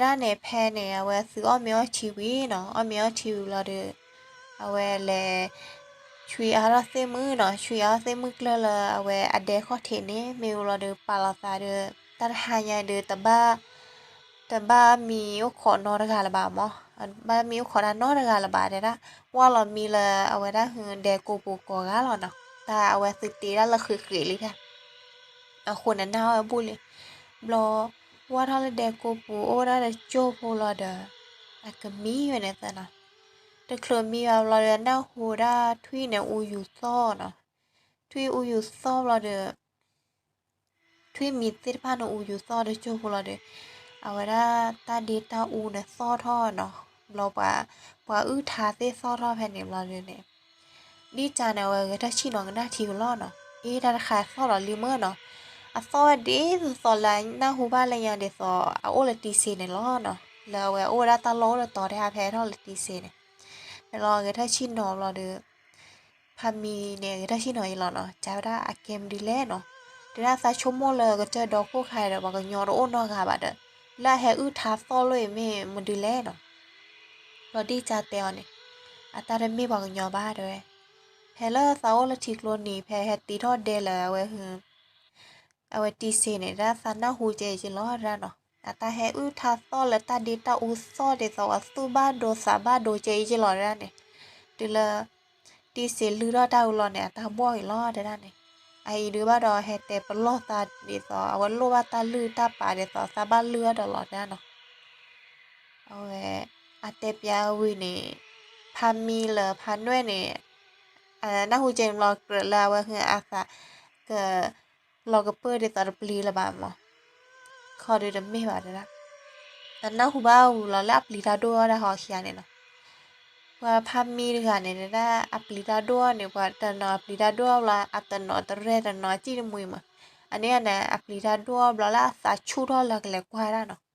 တၢ်န့ၣ်ဖဲန့ၣ် အဝဲသုးအီၣ်မ့ၤအီထံဝံၤနီၤ, အီၣ်မ့ၤအီထံဝံၤလီၤဒီး အဝဲလဲၤ ဆွံအါထီၣ်သ့ၣ်မုၣ်နီၤ, ဆွံအါထီၣ်သ့ၣ်မုၣ်ကျၢၢ်လၢအဝဲအဒဲခီၣ်ထံးန့ၣ် မ့ၢ်ဝံၤလီၤဒီး ပာ်လီၤသးဒီး တၢ်တဟါညါဒီး တဘၣ်မံအိၣ်ခိးနီတဂၤလၢၤဘၣ်မၢ်, ဘၣ်မံအိၣ်ခိးတၢ်နီတဂၤလၢၤဘၣ်တဲဒၣ်, ဝၢ်လီၤမံလၢအဝဲဒၣ်ဟုဒဲကိပူၤကိးဂၤလီၤနီၤ, တၢ်အဝဲသုးတ့ဒၣ်လၢဃံးဃံးလံဖဲ အဃိန့ၣ် နၢ်အီၣ်ဝဲဘူၣ်လံ, ဘျီ ဝၢ်ထီၣ်လၢဒဲကိပူၤ အိၣ်ဝဲဒၣ်တကၠိဖိလီၤဒီး အကမံဝဲန့ၣ်သနီၤ, တချုးမံဘၣ်ဘျီဒီး နၢ်ဟူဝဲဒၣ်ထွံၣ်န့ၣ်အူယူၤသီၣ်နီၤ, ထွံၣ်အူယူၤသီၣ်ဘျီဒီး ထွံၣ်မံၤသ့ၣ်တဖၣ်န့ၣ်အူယူၤသီၣ်တကၠိဖိလီၤဒီး အဝဲဒၣ်တၢ်ဒ့တၢ်အူန့ၣ်သီၣ်ထီၣ်နီၤ, ဘျီ ပှၤအုၣ်ထါသ့ၣ်သီၣ်ထီၣ်ဖဲန့ၣ်ဘျီဒီးန့ၣ် ဒ်ကၢန့ၣ် အဝဲဂဲၤထၢၣ်ဆံၣ်နီၤကနၣ်ထံဝံၤလီၤနီၤ, အ့ တၢ်တခါသီၣ်ဒီးလံမၢ်နီၤ, အသီၣ်ဝဲဒ်သိးသိးလၢနၢ်ဟူဘၣ်လၢညါဒ်သိး အအိၣ်လၢတံစ့န့ၣ်လီၤနီၤ, လၢအဝဲအိၣ်ဝဲဒၣ်တၢ်လီၢ်အိၣ်တတီၤတဟါဖဲထီၣ်လၢတံစ့န့ၣ်, ဖဲလီၤဂဲၤထၢၣ်ဆံၣ်နီၤဘျီဒီး ဖါမံၤန့ၣ် ဂဲၤထၢၣ်ဆံၣ်နီၤယံလီၤနီၤ, ကၢဝဲဒၣ်အကဲမနုၤလဲၣ်နီၤ, တဲဒၣ်သးဆိကမိၣ်လၢကစၢၢ်ဒီခိၣ်ခါဒီး ပှၤကညီတအိၣ်နီတဂၤဘၣ်ဒီး လၢအဟဲအုၣ်ထါသီၣ်လိၣ်အံၤမ့ၢ်မနုၤလဲၣ်နီၤ, ဘျီဒ်ကၢတဲအီၤန့ၣ် အတၢ်တမ့ၢ်ပှၤကညီဘၣ်တဲဝဲ, ဖဲလၢသးအိၣ်လၢထံကျိနံၤ ဖဲဟဲတ့ထီၣ်ဒဲလၢအဝဲဟု အဝဲတံစ့န့ၣ် ဒၣ်သးနၢ်ဟူကဲအံၤက့လီၤဒၣ်နီၤ, အတၢ်ဟဲအုၣ်ထါသီၣ်လၢတၢ်ဒ့တၢ်အူသီၣ်ဒ်သိးပှၤသူၣ်ဘၣ်ဒိသးဘၣ်ဒိကဲအံၤက့လီၤဒၣ်န့ၣ်, တုၤလၢ တံစ့လုၢ်ထီၣ်တၢ်အူလီၤန့ၣ် အတၢ်ဘှီၣ်က့ၤလီၤတဲဒၣ်န့ၣ်, အအံၤဒုးဘၣ်ဒီးဟဲတဲပလီၢ်သးဒ်သိး အဝဲလိၣ်ဘၣ်တၢ်လုၢ်တၢ်ပာ်ဒ်သိးသးဘၣ်လုၢ်အီၤဒီးလီၤတဲဒၣ်နီၤ, အဝဲ အတဲပျးဝံၤန့ၣ် ဖါမံလၢဖါနွဲၣ်န့ၣ် နၢ်ဟူကဲန့ၣ်ဘျီကြၢးလၢအဝဲဟုအသး က လီၤကပၢၢ်ဒ်သိးတပျံၤလၢၤဘၣ်မၢ်, ခီဒုးတမ့ၢ်ဘၣ်တဲဒၣ်, အနၢ်ဟူဘၣ်ဝံၤလီၤလၢအပျံၤတၢ်ဒိၣ်အီၣ်ဒၣ်ဟီခံဂၤန့ၣ်နီၤ, ပှၤဖါမံတဂၤန့ၣ်တဲဒၣ် အပျံၤတၢ်ဒိၣ်အီၣ်န့ၣ် ပှၤတနီၤအပျံၤတၢ်ဒိၣ်အီၣ်ဘျီ အတနီၤတရဲၣ်တနီၤအစံၣ်တမှံမၢ်, အန့ၣ်န့ၣ် အပျံၤတၢ်ဒိၣ်အီၣ်ဘျီလၢအသးဆူၣ်ထီၣ်လၢကလဲၤကွၢ်ဒၣ်နီၤ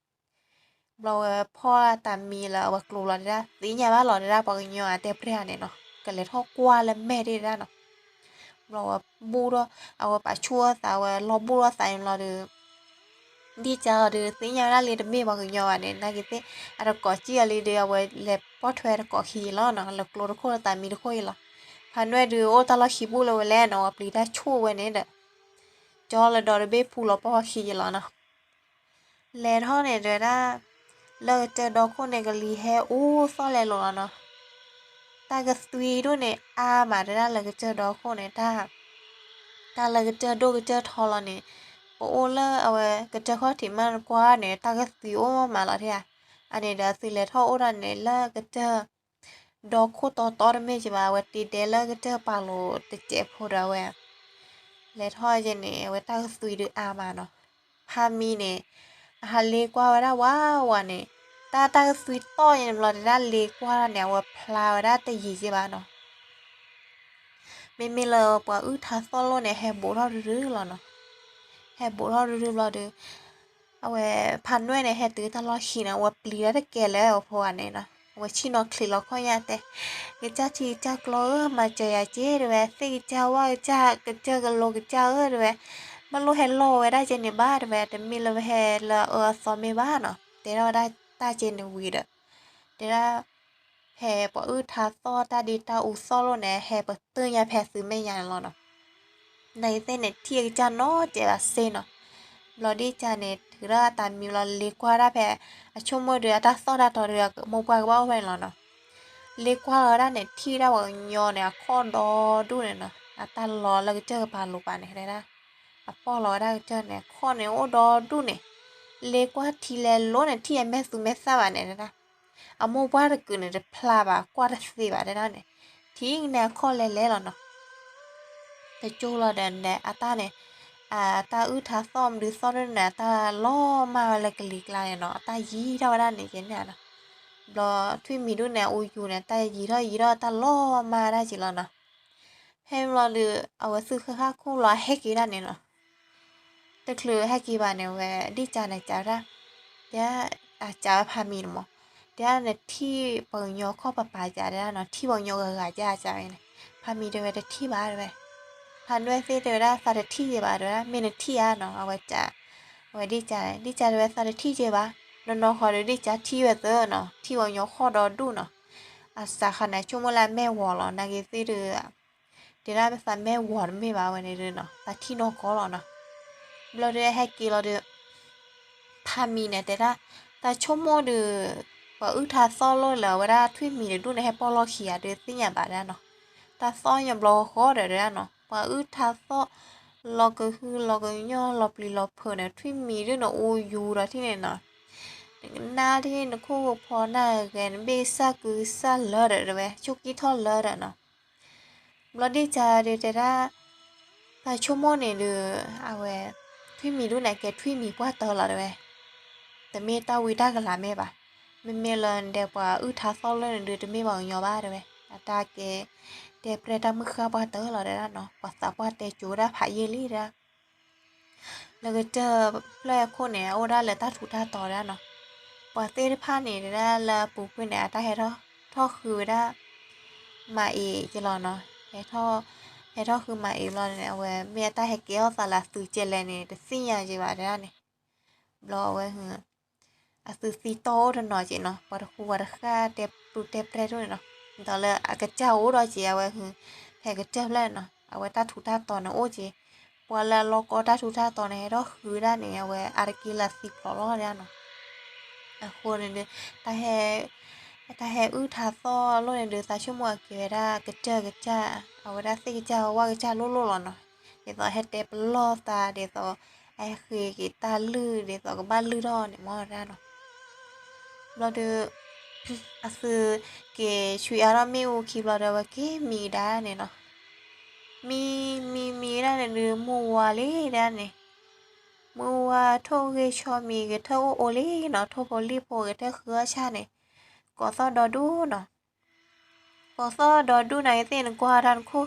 ဘျီဝဲဖီၣ်အတၢ်မံလၢအဝဲကျိၤဘျီတဲဒၣ် သ့ၣ်ညါဘၣ်လီၤတဲဒၣ် ပှၤကညီအတဲပြဲၢ်န့ၣ်နီၤ ကလဲၤထီၣ်ကွၢ်လၢမဲာ်ဒၣ်နီၤ, ဘျီဝဲဘူၣ်ထီၣ် အဝဲပာ်ဆူၣ်အသး အဝဲလီၤဘူၣ်ထီၣ်သးန့ၣ်ဘျီဒီး ဒ်ကၢအီၤဒီး သ့ၣ်ညါဝဲဒၣ်လံတမ့ၢ်ပှၤကညီဘၣ်န့ၣ် နာ်က့သ့ၣ် အတကိးစံၣ်အီၤလံဒီး အဝဲလဲၤပိာ်ထွဲတကိးခံယံလီၤနီၤ လဲၤကျိတခိၣ်လၢတၢ်မံတခိၣ်ယံလီၤ, ဖါနွဲၣ်ဒုးအိၣ်တၢ်လီၢ်ခံဘူၣ်လၢဝဲလဲၣ်နီၤ အဝဲပျံၤတၢ်ဆူၣ်ဝဲန့ၣ်ဒီး ကၠီလၢဒီတဘ့ၣ်ဖူလီၤပိာ်ဝဲခံယံလီၤနီၤ လဲၤထီၣ်န့ၣ်တဲဝဲဒၣ် လၢကစၢၢ်ဒီခိၣ်န့ၣ် ကလံၤဟဲအူသီၣ်လဲၤလိာ်လီၤနီၤ, တၢ်ကသွံဒိၣ်န့ၣ် အါမးတဲဒၣ်လၢကစၢၢ်ဒီခိၣ်န့ၣ် တၢ် တၢ်လၢကစၢၢ်ဒိၣ်ကစၢၢ်ထီလီၤန့ၣ်, ပအိၣ်လၢအဝဲကစၢၢ်ခီၣ်ထံးမးနကွၢ်န့ၣ် တၢ်ကသွံအိၣ်မးလီၤထဲဧါ, အန့ၣ်ဒီးသုလဲၤထီၣ်အိၣ်ဒၣ်န့ၣ်လၢကစၢၢ် ဒီခိၣ်တီတီတမ့ၢ်က့ဘၣ် အဝဲတ့ဒဲလၢကစၢၢ်ပာ်လိၤတစဲးဖိဒီးအဝဲ လဲၤထီၣ်ယဲန့ၣ် အဝဲတၢ်ကသွံဒုးအါမးနီၤ, ဖါမံန့ၣ် အဟးလ့ကွၢ်ဝဲဒၣ်ဝးဝးန့ၣ်, တၢ်တၢ်ကသွံတီၢ်ယဲန့ၣ်ဘျီတဲဒၣ်လ့ကွၢ်န့ၣ် အဝဲဖျါဝဲဒၣ်တယံၤက့ဘၣ်နီၤ မ့မ့ၢ်လၢပှၤအုၣ်ထါသီၣ်လိၣ်န့ၣ် ဟဲဘူးထီၣ်ရုရုလီၤနီၤ, ဟဲဘူးထီၣ်ရုရုဘျီဒီး အဝဲဖါနွဲၣ်န့ၣ် ဟဲတုၤတၢ်လီၢ်ခံန့ၣ် အဝဲပျံၤတၢ်တကဲလၢအဖိဂၤန့ၣ်နီၤ, အဝဲဆ့ၣ်နီၤချံးလီၤခီၣ်ညါတဲ, ကစၢ်ထံကစၢ်ကျီဧၢ မၤစၢၤယၤက့တဲဝဲ, သ့ၣ်ကစၢ်ဝၣ်ကစၢ် ကစၢၢ်ကလိကစၢ်ဧၢတဲဝဲ, ဘၣ်လိၣ်ဟဲလီၢ်ဝဲဒၣ်ကဲန့ၣ်ဘၣ်တဲဝဲ, တမ့ၢ်လၢပဟဲလၢအအၢအသီမ့ၢ်ဘၣ်နီၤ, တဲထီၣ်ဝဲဒၣ်တၢ်ကဲန့ၣ်ဝံၤဒီး တဲဒၣ် ဖဲပှၤအုၣ်ထါသီၣ်တၢ်ဒ့တၢ်အူသီၣ်လိၣ်န့ၣ် ဟဲပတုာ်ညါဖဲသုမဲာ်ညါန့ၣ်လီၤနီၤ, နာ်က့သ့ၣ်န့ၣ် ထံၣ်အကစၢ်နီတစဲးဘၣ်စ့နီၤ, ဘျီဒ်ကၢန့ၣ် ထုးထီၣ်အတၢ်မံဘျီလ့ကွၢ်ဒၣ်ဖဲ အဆိကမိၣ်ဒီးအတၢ်သီၣ်တၢ်တီဒီး မိၢ်ပှၢ်ကဘၣ်အိၣ်ဖဲန့ၣ်လီၤနီၤ, လ့ကွၢ်လီၤဝဲဒၣ်န့ၣ် ထံၣ်ဝဲဒၣ်ပှၤကညီန့ၣ် အခီၣ်ဒီဒူၣ်န့ၣ်နီၤ, အတၢ်လီၤလၢကစၢၢ်ကပၤလိၤပၤန့ၣ်တဲဒၣ်, အပီၢ်လီၤဝဲဒၣ်ကစၢၢ်န့ၣ် အခီၣ်န့ၣ်အိၣ်ဒီဒူၣ်န့ၣ်, လ့ကွၢ်ထံလဲၤလိၤန့ၣ် ထံၣ်အမဲာ်သူမဲာ်သၣ်ဘၣ်န့ၣ်တဲဒၣ် အမိၢ်ပှၢ်တကုာ်န့ၣ်တဖျါဘၣ် ကွၢ်တသ့ဘၣ်တဲဒၣ်န့ၣ်, ထံၣ်န့ၣ်အခီၣ်လဲၤလဲၤလီၤနီၤ, တကၠိလီၤဒီးန့ၣ် အတၢ်န့ၣ်, အတၢ်အုၣ်ထါသီၣ်မဒုးသီၣ်ဒိၣ်န့ၣ် အတၢ်လီၤမၢ်ဝဲလၢကလံၤကျါန့ၣ်နီၤ, အတၢ်ယံၤထီၣ်ဝဲဒၣ်န့ၣ်က့န့ၣ်နီၤ, ဘျီထွံၣ်မံၤဒိၣ်န့ၣ် အအူယူၤန့ၣ် တၢ်ယံၤထီၣ်ယံၤထီၣ်တၢ်လီၤမၢ်ဝဲဒၣ်က့လီၤနီၤ ဖဲန့ၣ်ဘျီဒီး အဝဲသူၣ်ဃၢခါခိၣ်လီၤဟဲက့ၤဒၣ်န့ၣ်နီၤ, တချုးဟဲက့ၤဘၣ်န့ၣ် အဝဲဒ်ကးန့ၣ်ကးဝဲဒၣ်, တဲ, အကးဝဲဖါမံၤန့ၣ်မး, တဲဒၣ်နထံၣ်ပှၤကညီခီၣ်ပပၤကးတဲဒၣ်နီၤ, ထံၣ်ပှၤကညီဂၤဂၤကးကးဝဲန့ၣ်, ဖါမံၤတဲဝဲတထံၣ်ဘၣ်တဲဝဲ, ဖါနွဲၣ်သ့ၣ်တဲဝဲဒၣ်သးတထံၣ်က့ၤဘၣ်တဲဝဲဒၣ် မ့ၢ်နထံၣ်ဧါနီၤ, အဝဲကး, အဝဲဒ်ကး, ဒ်ကးတဲဝဲသးတထံၣ်က့ၤဘၣ် နီၢ်နီၢ်ဃီဒီးဒ့ၣ်ကၠါထံၣ်ဝဲသၢနီၤ, ထံၣ်ပှၤကညီဃီဒီဒူၣ်နီၤ, အစးခါန့ၣ်ဆိကမိၣ်လၢအမဲာ်ဝီၤလီၤ, နာ်က့ၤသ့ၣ်ဒီး တဲဒၣ်သးမဲာ်ဝီၤတမ့ၢ်ဘၣ်ဝဲန့ၣ်ဒီးနီၤ, သးထံၣ်နီၢ်ကီၢ်လီၤနီၤ. ဘျီဒီးဟဲက့ၤလီၤဒီး ဖးမံၤန့ၣ်တဲဒၣ်, သးဆိကမိၣ်ဒီး ပှၤအုၣ်ထါသီၣ်လိၣ်လၢအဝဲဒၣ်ထွံၣ်မံၤတဒူၣ်န့ၣ် ဟဲပီၢ်လီၢ်ခံဂၤဒီးသ့ၣ်ညါဘၣ်ဒၣ်နီၤ, တၢ်သီၣ်ညီဘျီဃီဒီးဒၣ်နီၤ, ပှၤအုၣ်ထါသီၣ် လီၤကဟုလီၤကညီလီၤပျံၤလီၤဖုးန့ၣ် ထွံၣ်မံၤဒၣ်န့ၣ်အိၣ်ယူၤဒီးထံၣ်န့ၣ်နီၤ, နကနၣ်ထံၣ်နခိၣ်ဖီနၢ်ဂဲၤ နဘ့ၣ်ကစၢ်ကုကစၢ်လၢဒီးတဲဝဲ ဆိၣ်ကံၢ်ထီၣ်လၢဒီးနီၤ. ဘျီဒ့ၣ်ကၠါဒီးတဲဒၣ်, သးဆိကမိၣ်န့ၣ်ဒီး အဝဲ ထွံၣ်မံၤဒၣ်န့ၣ် ကဲထွံၣ်မံၤပှၢ်တၢၢ်လီၤတဲဝဲ, တမ့ၢ်တၢ်ဝံတၢ်ကလၤမ့ၢ်ဘၣ်, မ့မ့ၢ်လၢနဒဲးပှၤအုၣ်ထါသီၣ်လိၣ်န့ၣ်ဒီး တမ့ၢ်ပှၤကညီဘၣ်တဲဝဲ, အတၢ်ကဲ တဲပြဲၢ်တၢ်မုၢ်ဃၢ်ပှၢ်တၢၢ်လီၤတဲဒၣ်နီၤ, ပှၤသးပှၢ်တဲကိၤဒၣ်ဖးယံာ်လံတဲဒၣ် လၢကတၢၢ်ဖျၢၣ်ခိၣ်န့ၣ် အအိၣ်ဒၣ်လၢတၢ်ထူးတၢ်တီၤဒၣ်နီၤ, ပှၤသ့ၣ်တဖၣ်န့ၣ်တဲဒၣ်လၢအပူၤကွံာ်န့ၣ် အတၢ်ဟဲထီၣ်ဃုာ်ဝဲဒၣ် မၤအံၤက့ၤလီၤနီၤ, ဟဲထီၣ် ဟဲထီၣ်ဃုာ်မၤအံၤဘျီန့ၣ် အဝဲမ့ၢ်အတၢ်ဟဲကဲထီၣ်သးလၢအသုးကဲလဲၣ်န့ၣ် တသ့ၣ်ညါက့ၤဘၣ်တဲဒၣ်န့ၣ်, ဘျီအဝဲ အသုးသံတီၢ်အိၣ်တနီၤက့ၤနီၤ, ပှၤတဃူပှၤတဃၣ်တဲပူၤတဲပြဲၢ်ဒၣ်န့ၣ်နီၤ, ဒီးလၢအကစၢ်အိၣ်ဒီးက့ၤအဝဲ ဖဲကတၢၢ်ဖျၢၣ်နီၤ အဝဲတၢ်ထူးတၢ်တီၤန့ၣ်အိၣ်က့ၤ, ပှၤလၢအလီၢ်ကီတၢ်ထူးတၢ်တီၤန့ၣ် ဟဲထီၣ်ဃုာ်ဒၣ်န့ၣ် အဝဲအါတက့ၢ်လၢအသံဖျိးလီၤဒၣ်နီၤ. အဃိန့ၣ်ဒီး တၢ်ဟဲ တၢ်ဟဲအုၣ်ထါသီၣ်လိၣ်န့ၣ်ဒီး သးဆိကမိၣ်အကဲဝဲဒၣ်ကတၢၢ်ကစၢ် အဝဲဒၣ်သ့ၣ်ကစၢ်ဝၣ်ကစၢ်လိၣ်လိၣ်လီၤနီၤ, ဒ်သိးဟဲတဲပလီၢ်သး ဒ်သိး အဟဲဃ့က့ၤတၢ်လုၢ် ဒ်သိးကဘၣ်လုၢ်ထီၣ်န့ၣ်မ့ၢ်ဒၣ်နီၤ. ဘျီဒီး အသုးက့ၤဆူအါထီၣ်မ့ၣ်အူခံဘျီဒီး အဝဲက့ၤမံကဒါန့ၣ်နီၤ, မံ မံ မံကဒါန့ၣ်ဒီး မုၢ်ဝါလံဒၣ်န့ၣ်, မုၢ်ဝါထိၣ်ဂ့ၢ်ဆီမံၤကထၢၣ်အိၣ်အိၣ်လံနီၤ, ထိၣ်ဖိလံၣ်ဖိကထၢၣ်ဃုအီၣ်ဆၣ်န့ၣ်, ကိးသီၣ်ဒီဒူၣ်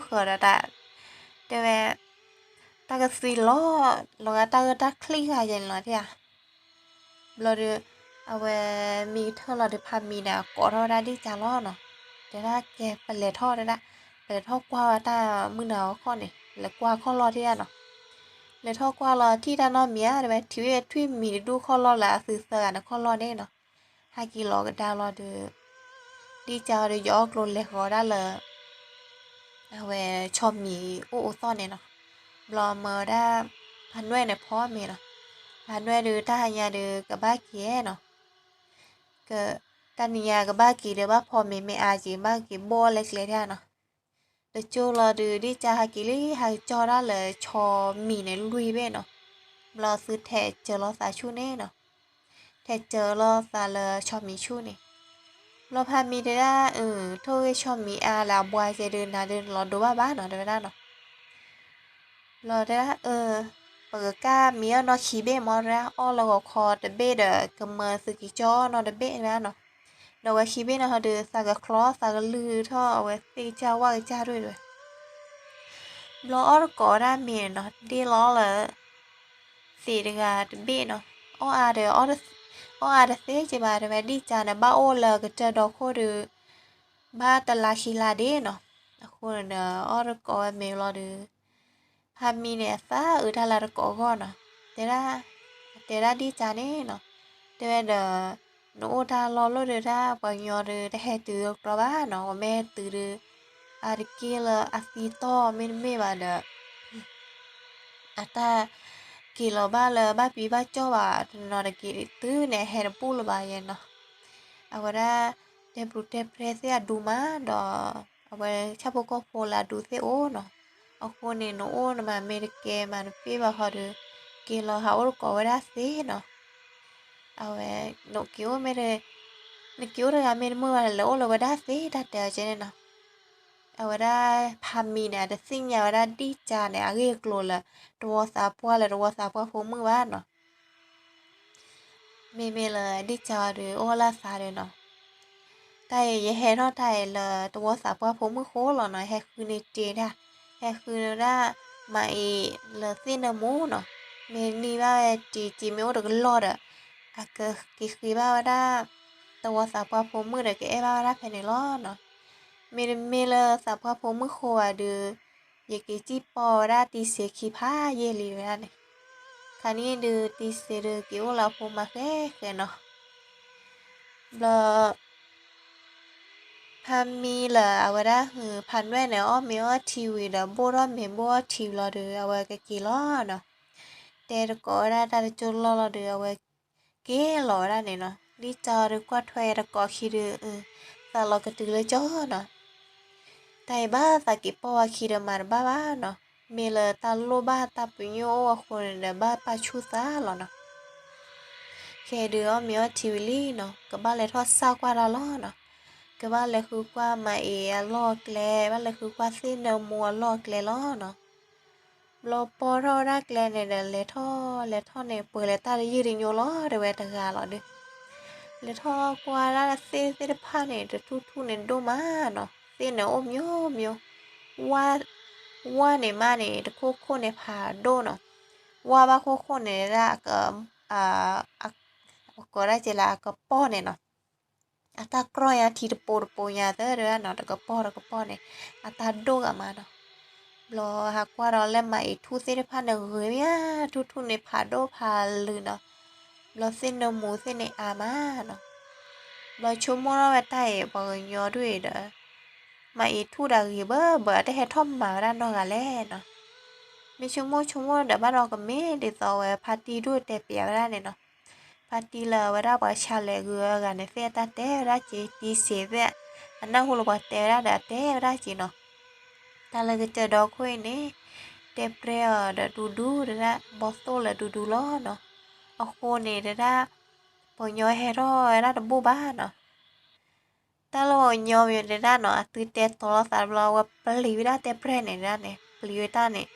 နီၤ, ကိးသီၣ်ဒီဒူၣ်န့ၣ် ယသ့ၣ်နကွၢ်တၢ်နခိၣ်ဃၢၤဒီးတၢ်, တဲဝဲ တၢ်ကသွံလီၤ လီၤဂာ်တၢ်ဂၢၢ်တၢ်ချံဂၤယဲၢ်န့ၣ်လီၤဧါ. ဘျီဒီး အဝဲမံကထၢၣ်လီၤဒီး ဖးမံၤန့ၣ် အကိးထီၣ်ဝဲဒၣ်ဒ့ၣ်ကၠါလီၤနီၤ, တဲဒၣ်ကဲပလဲၤထီၣ်တဲဒၣ်, ပလဲၤထီၣ်ကွၢ်ဝဲတၢ်မုၢ်နၤခီန့ၣ် လဲၤကွၢ်ခီၣ်လီၢ်ဒၣ်နီၤ, လဲၤထီၣ်ကွၢ်လီၤထံၣ်တၢ်နီတမံၤဧါ တဲဝဲ ထံၣ်ဝဲထွံၣ်မံၤတဒူၣ်ခီၣ်လီၢ်လၢအသုးသၢဂၤန့ၣ်ခီၣ်လီၢ်န့ၣ်နီၤ, ဟဲက့ၤလီၤကဒါလီၤဒီး ဒ့ၣ်ကၠါဒီးယအီၣ်ကျိၤလဲၤဃီၤဒၣ်လၢ အဝဲဆီမံၤအိၣ်အိၣ်သီၣ်န့ၣ်နီၤ, ဘျီမၢဝဲဒၣ် ဖးနွဲၣ်န့ၣ်ဖီမ့ၤနီၤ, ဖးနွဲၣ်ဒီးတၢ်ဟါညါဒီးကဘၣ်က့ၤနီၤ, တၢ်နံၤညါကဘၣ်က့ၤဒီးဘၣ်ဖီမ့ၤမ့ၢ်အါက့ၤ ဘၣ်က့ၤဘီၣ်လဲၤကျဲဒၣ်နီၤ, တကၠိလီၤဒီးဒ့ၣ်ကၠါဟဲက့ၤလံ ဟဲကၠီၣ်ဒၣ်လၢဆီမံၤန့ၣ်လွံၢ်ဘ့ၣ်နီၤ, ဘျီသုထဲးစၢၤလီၤသးဆူၣ်န့ၣ်နီၤ ထဲးစၢၤလီၤသးလၢဆီမံၤဆူၣ်န့ၣ်, ဘျီဖးမံၤတဲဒၣ် ထိၣ်ဂ့ၢ်ဆီမံၤအါလၢအဘှါကဲဒုးနၤဒုးနလီၤဒိးဘၣ်ဘၣ်နီၤ တဲဝဲဒၣ်နီၤ, ဘျီတဲဒၣ် ပကကၢ်မံၤအီၣ်နီၢ်ခံဘ့ၣ်မ့ၢ်တဲဒၣ် အီၣ်လၢဂီၤခီတဘ့ၣ်ဒီး ကမၢသုက့ၤကၠီၣ်အီၣ်နီတဘ့ၣ်တဲဝဲဒၣ်နီၤ, ဒီးဝဲခံဘ့ၣ်န့ၣ်ဟီဒီး သးကချီသးကလုၢ်ထီၣ်အဝဲသ့ၣ်ကစၢ်ဝၣ်ကစၢ်ဒၣ်ဝဲ ဘျီအီၣ်တကိးဝဲဒၣ်မ့ၤနီၤ ဒ့ၣ်လီၤလၢ သ့းတဂၤတဘ့ၣ်နီၤ, အီၣ်အါဒီး အီၣ်အါတသ့က့ဘၣ် တဲဝဲဒ်ကၢ်န့ၣ် ဘၣ်အိၣ်လၢကတၢၢ်ဒီခိၣ်ဒီး ဘၣ်တလါခံလါဒ့ၣ်နီၤ, အဃိန့ၣ်ဒီး အီၣ်တကိးဝဲမ့ၤလီၤဒီး ဖးမံၤန့ၣ် အသးအုးတၢ်လၢတကိးအဂီၢ်နီၤ, တဲဒၣ် တဲဒၣ်ဒ်ကၢ်န့ၣ်နီၤ, တဲဝဲဒီး နအိၣ်တၢ်လီၢ်လိၣ်ဒီးတၢ်ပှၤကညီဒီး တဟဲတုၤကျီဘၣ်နီၤ, အဝဲမ့ၢ်ဟဲတုၤဒီး အါတက့ၢ်လၢအသံတီၢ်မ့တမ့ၢ်ဘၣ်ဒီး အတၢ်က့ၤလီၤဘၣ်လၢဘၣ်ပံဘၣ်ကၠီၣ်ဘၣ် တနီၤတက့ၤတုၤန့ၣ်ဟဲတဘူၣ်လၢၤဘၣ်ယဲနီၤ, အဝဲဒၣ် တဲပူၤတဲပြဲသ့ၣ်အဒူမးဒီး အဝဲဆၣ်ဖိကီၢ်ဖိလၢအဒူသ့ၣ်အိၣ်နီၤ, အဃိန့ၣ် နအိၣ်နမၤမ့ၢ်တကဲမၤတပ့ၢ်ဘၣ်ဃီဒီး က့ၤလီၤဟးအိၣ်တကိးဝဲဒၣ်သ့နီၤ, အဝဲ နက့ၤအိၣ်မ့ၢ် နက့ၤအိၣ်တဂၤမ့ၢ်တမုာ်ဘၣ် လဲၤအိၣ်လၢဝဲဒၣ်သ့တၢ်တဲအီၤကဲန့ၣ်နီၤ, အဝဲဒၣ်ဖးမံၤန့ၣ် အတသ့ၣ်ညါဝဲဒၣ်ဒ်ကၢ်န့ၣ် အဂ့ၢ်အကျိၤလၢ တဝီသးပှၢ်လၢတဝီသးပှၢ်ဖိမုၣ်ဘၣ်နီၤ မ့မ့ၢ်လၢဒ်ကၢ်အီၤဒီး အိၣ်လၢသးဒီးနီၤ, တၢ်အံၤယဟဲထီၣ်တၢ်အံၤလၢတဝီသးပှၢ်ဖိမုၣ်ဃိလီၤနီၤ, ဟဲဃုန့ၢ်တ့ၢ်ဒၣ်, ဟဲဃုန့ၢ်ဒၣ်မၤအံၤလၢသ့ၣ်နၢမူနီၤ, မ့ၢ်န့ၢ်ဘၣ်ဝဲတ့ၢ်က့ၤမ့ၢ်အိၣ်တကလီၢ်ဒီး အကက့ၤဃ့ဘၣ်ဝဲဒၣ် တဝီသးပှၢ်ဖိမုၣ်ဒီးကအဲၣ်ဘၣ်ဝဲဒၣ်ဖဲန့ၣ်လီၤနီၤ, မ့တမ့ၢ်လၢသးပှၢ်ဖိမုၣ်ဃိဘၣ်ဒီး ယက့ၤစံၣ်ပီၢ်ဝဲဒၣ်တံစ့ခံဖးယံာ်လံဝဲဒၣ်န့ၣ်, ခါန့ၣ်ဒုးတံစ့ဒီးက့ၤအိၣ်လၢအဖိမါဃဲဃဲနီၤ, ဘျီ ဖါမံလၢအဝဲဒၣ်ဟု ဖါနွဲၣ်န့ၣ် အီၣ်မ့ၤအီထံဝံၤဒီး ဘိၣ်ထီၣ်မ့ၤဘိၣ်အီထံလီၤဒီး အဝဲကက့ၤလီၤနီၤ. တဲတကိးဝဲဒၣ်တၢ်တကၠိလီၢ်လီၤဒီး အဝဲက့ၤလီၤဝဲဒၣ်န့ၣ်နီၤ. လံာ်တၢ်အီၤဒီးကွၢ်ထွဲတကိးခံဒီး သးလီၤကတုၤလၢကၠီနီၤ. တၢ်အံၤဘၣ်သးက့ၤပီၢ်ဝဲခံဒီးမၤတဘၣ်ဘၣ်နီၤ. မ့ၢ်လၢတၢ်လိၣ်ဘၣ်တၢ်ပညိၣ်အိၣ်အဃိန့ၣ်ဒီး ဘၣ်ပာ်ဆူၣ်သးလီၤနီၤ. ခဲအံၤဒုးအီၣ်မ့ၤအီထံဝံၤလံနီၤ, ကဘၣ်လဲၤထီၣ်စၢ်ကွၢ်တၢ်လီၤနီၤ. ကဘၣ်လဲၤဃုကွၢ်မၤအ့ၤအလီၢ်အကျဲ, ဘၣ်လဲၤဃုကွၢ်သ့ၣ်နၢမူအလီၢ်အကျဲလီၤနီၤ. ဘျီပီၢ်ထီၣ်ဝဲဒၣ်ကျဲန့ၣ်ဒီး လဲၤထီၣ်လဲၤထီၣ်န့ၣ် ပှဲၤလၢတၢ်တယုၢ်တညိလီၤ တဲဝဲတဂၤလီၤဒီး လဲၤထီၣ်ကွၢ်ဒၣ်သ့ၣ်သ့ၣ်တဖၣ်န့ၣ် တထူၣ်ထူၣ်န့ၣ်ဒိၣ်မးနီၤ, သ့ၣ်န့ၣ်အိၣ်မျိးမျိး, ဝၣ်န့ၣ်မးန့ၣ် တခိၣ်ခိၣ်န့ၣ်ဖးဒိၣ်နီၤ, ဝၣ်ဘၣ်ခိၣ်ခိၣ်န့ၣ်ဒၣ် ကိးဒၣ်ကဲလၢအကပီၢ်န့ၣ်နီၤ. အတၢ်ကြီညါထံတပိၤတပိၤညါသၢဒၣ်နီၤ, တကပီၢ်တကပီၢ်န့ၣ် အတၢ်ဒိၣ်ဂၤမးနီၤ. ဘျီဟးကွၢ်ဒီးလၢမၤအ့ၤထူၣ်သ့ၣ်တဖၣ်န့ၣ်ဂ့ၤမး, ထူၣ်ထူၣ်န့ၣ်ဖးဒိၣ်ဖးလုာ်နီၤ. ဘျီသ့ၣ်နၢမူသ့ၣ်န့ၣ်အါမးနီၤ. ဘျီဆိကမိၣ်ထီၣ်ဝဲတၢ်အံၤ ပှၤကညီဒ်အံၤဒီး မၤအ့ၤထူၣ်ဒီးဂ့ၤဘၣ်ဘၣ် အတဟဲထီၣ်မၤဝဲဒၣ်နီတဂၤလဲၣ်နီၤ. မ့ၢ်ဆိကမိၣ်ဆိကမိၣ်ဒီး ဘၣ်ဒီးကမ့ၢ်ဒ်သိးဝဲဖါတံၢ်ဒိၣ်တဲပျးဝဲဒၣ်န့ၣ်နီၤ. ဖါတံၢ်လၢအဝဲဒၣ်ပှၤဆါလဲၤဂုၤအဂၤန့ၣ် သ့ၣ်အတၢ်တဲဝဲဒၣ်က့ၤ တံစ့သ့ၣ်, အနၢ်ဟူလၢပှၤတဲဝဲဒၣ်ဒီးအတဲဝဲဒၣ်က့ၤနီၤ. တၢ်လၢကစၢၢ်ဒီခိၣ်အံၤန့ၣ် တဲပြဲအီၤဒီးဒူဒူတဒၣ် ဘီသိၣ်လၢဒူဒူလီၤနီၤ. အဃိန့ၣ်တဒၣ် ပှၤကညီဟဲထီၣ်ဝဲဒၣ်တဘူၣ်ဘၣ်နီၤ. တၢ်လၢပှၤကညီမ့ၢ်တဒၣ်နီၤ အသုတဲတီၤလိာ်သးတဘျီ အဝဲပျံၤဝဲဒၣ်တဲပြဲန့ၣ်ဒၣ်န့ၣ် ပျံၤဝဲတၢ်န့ၣ်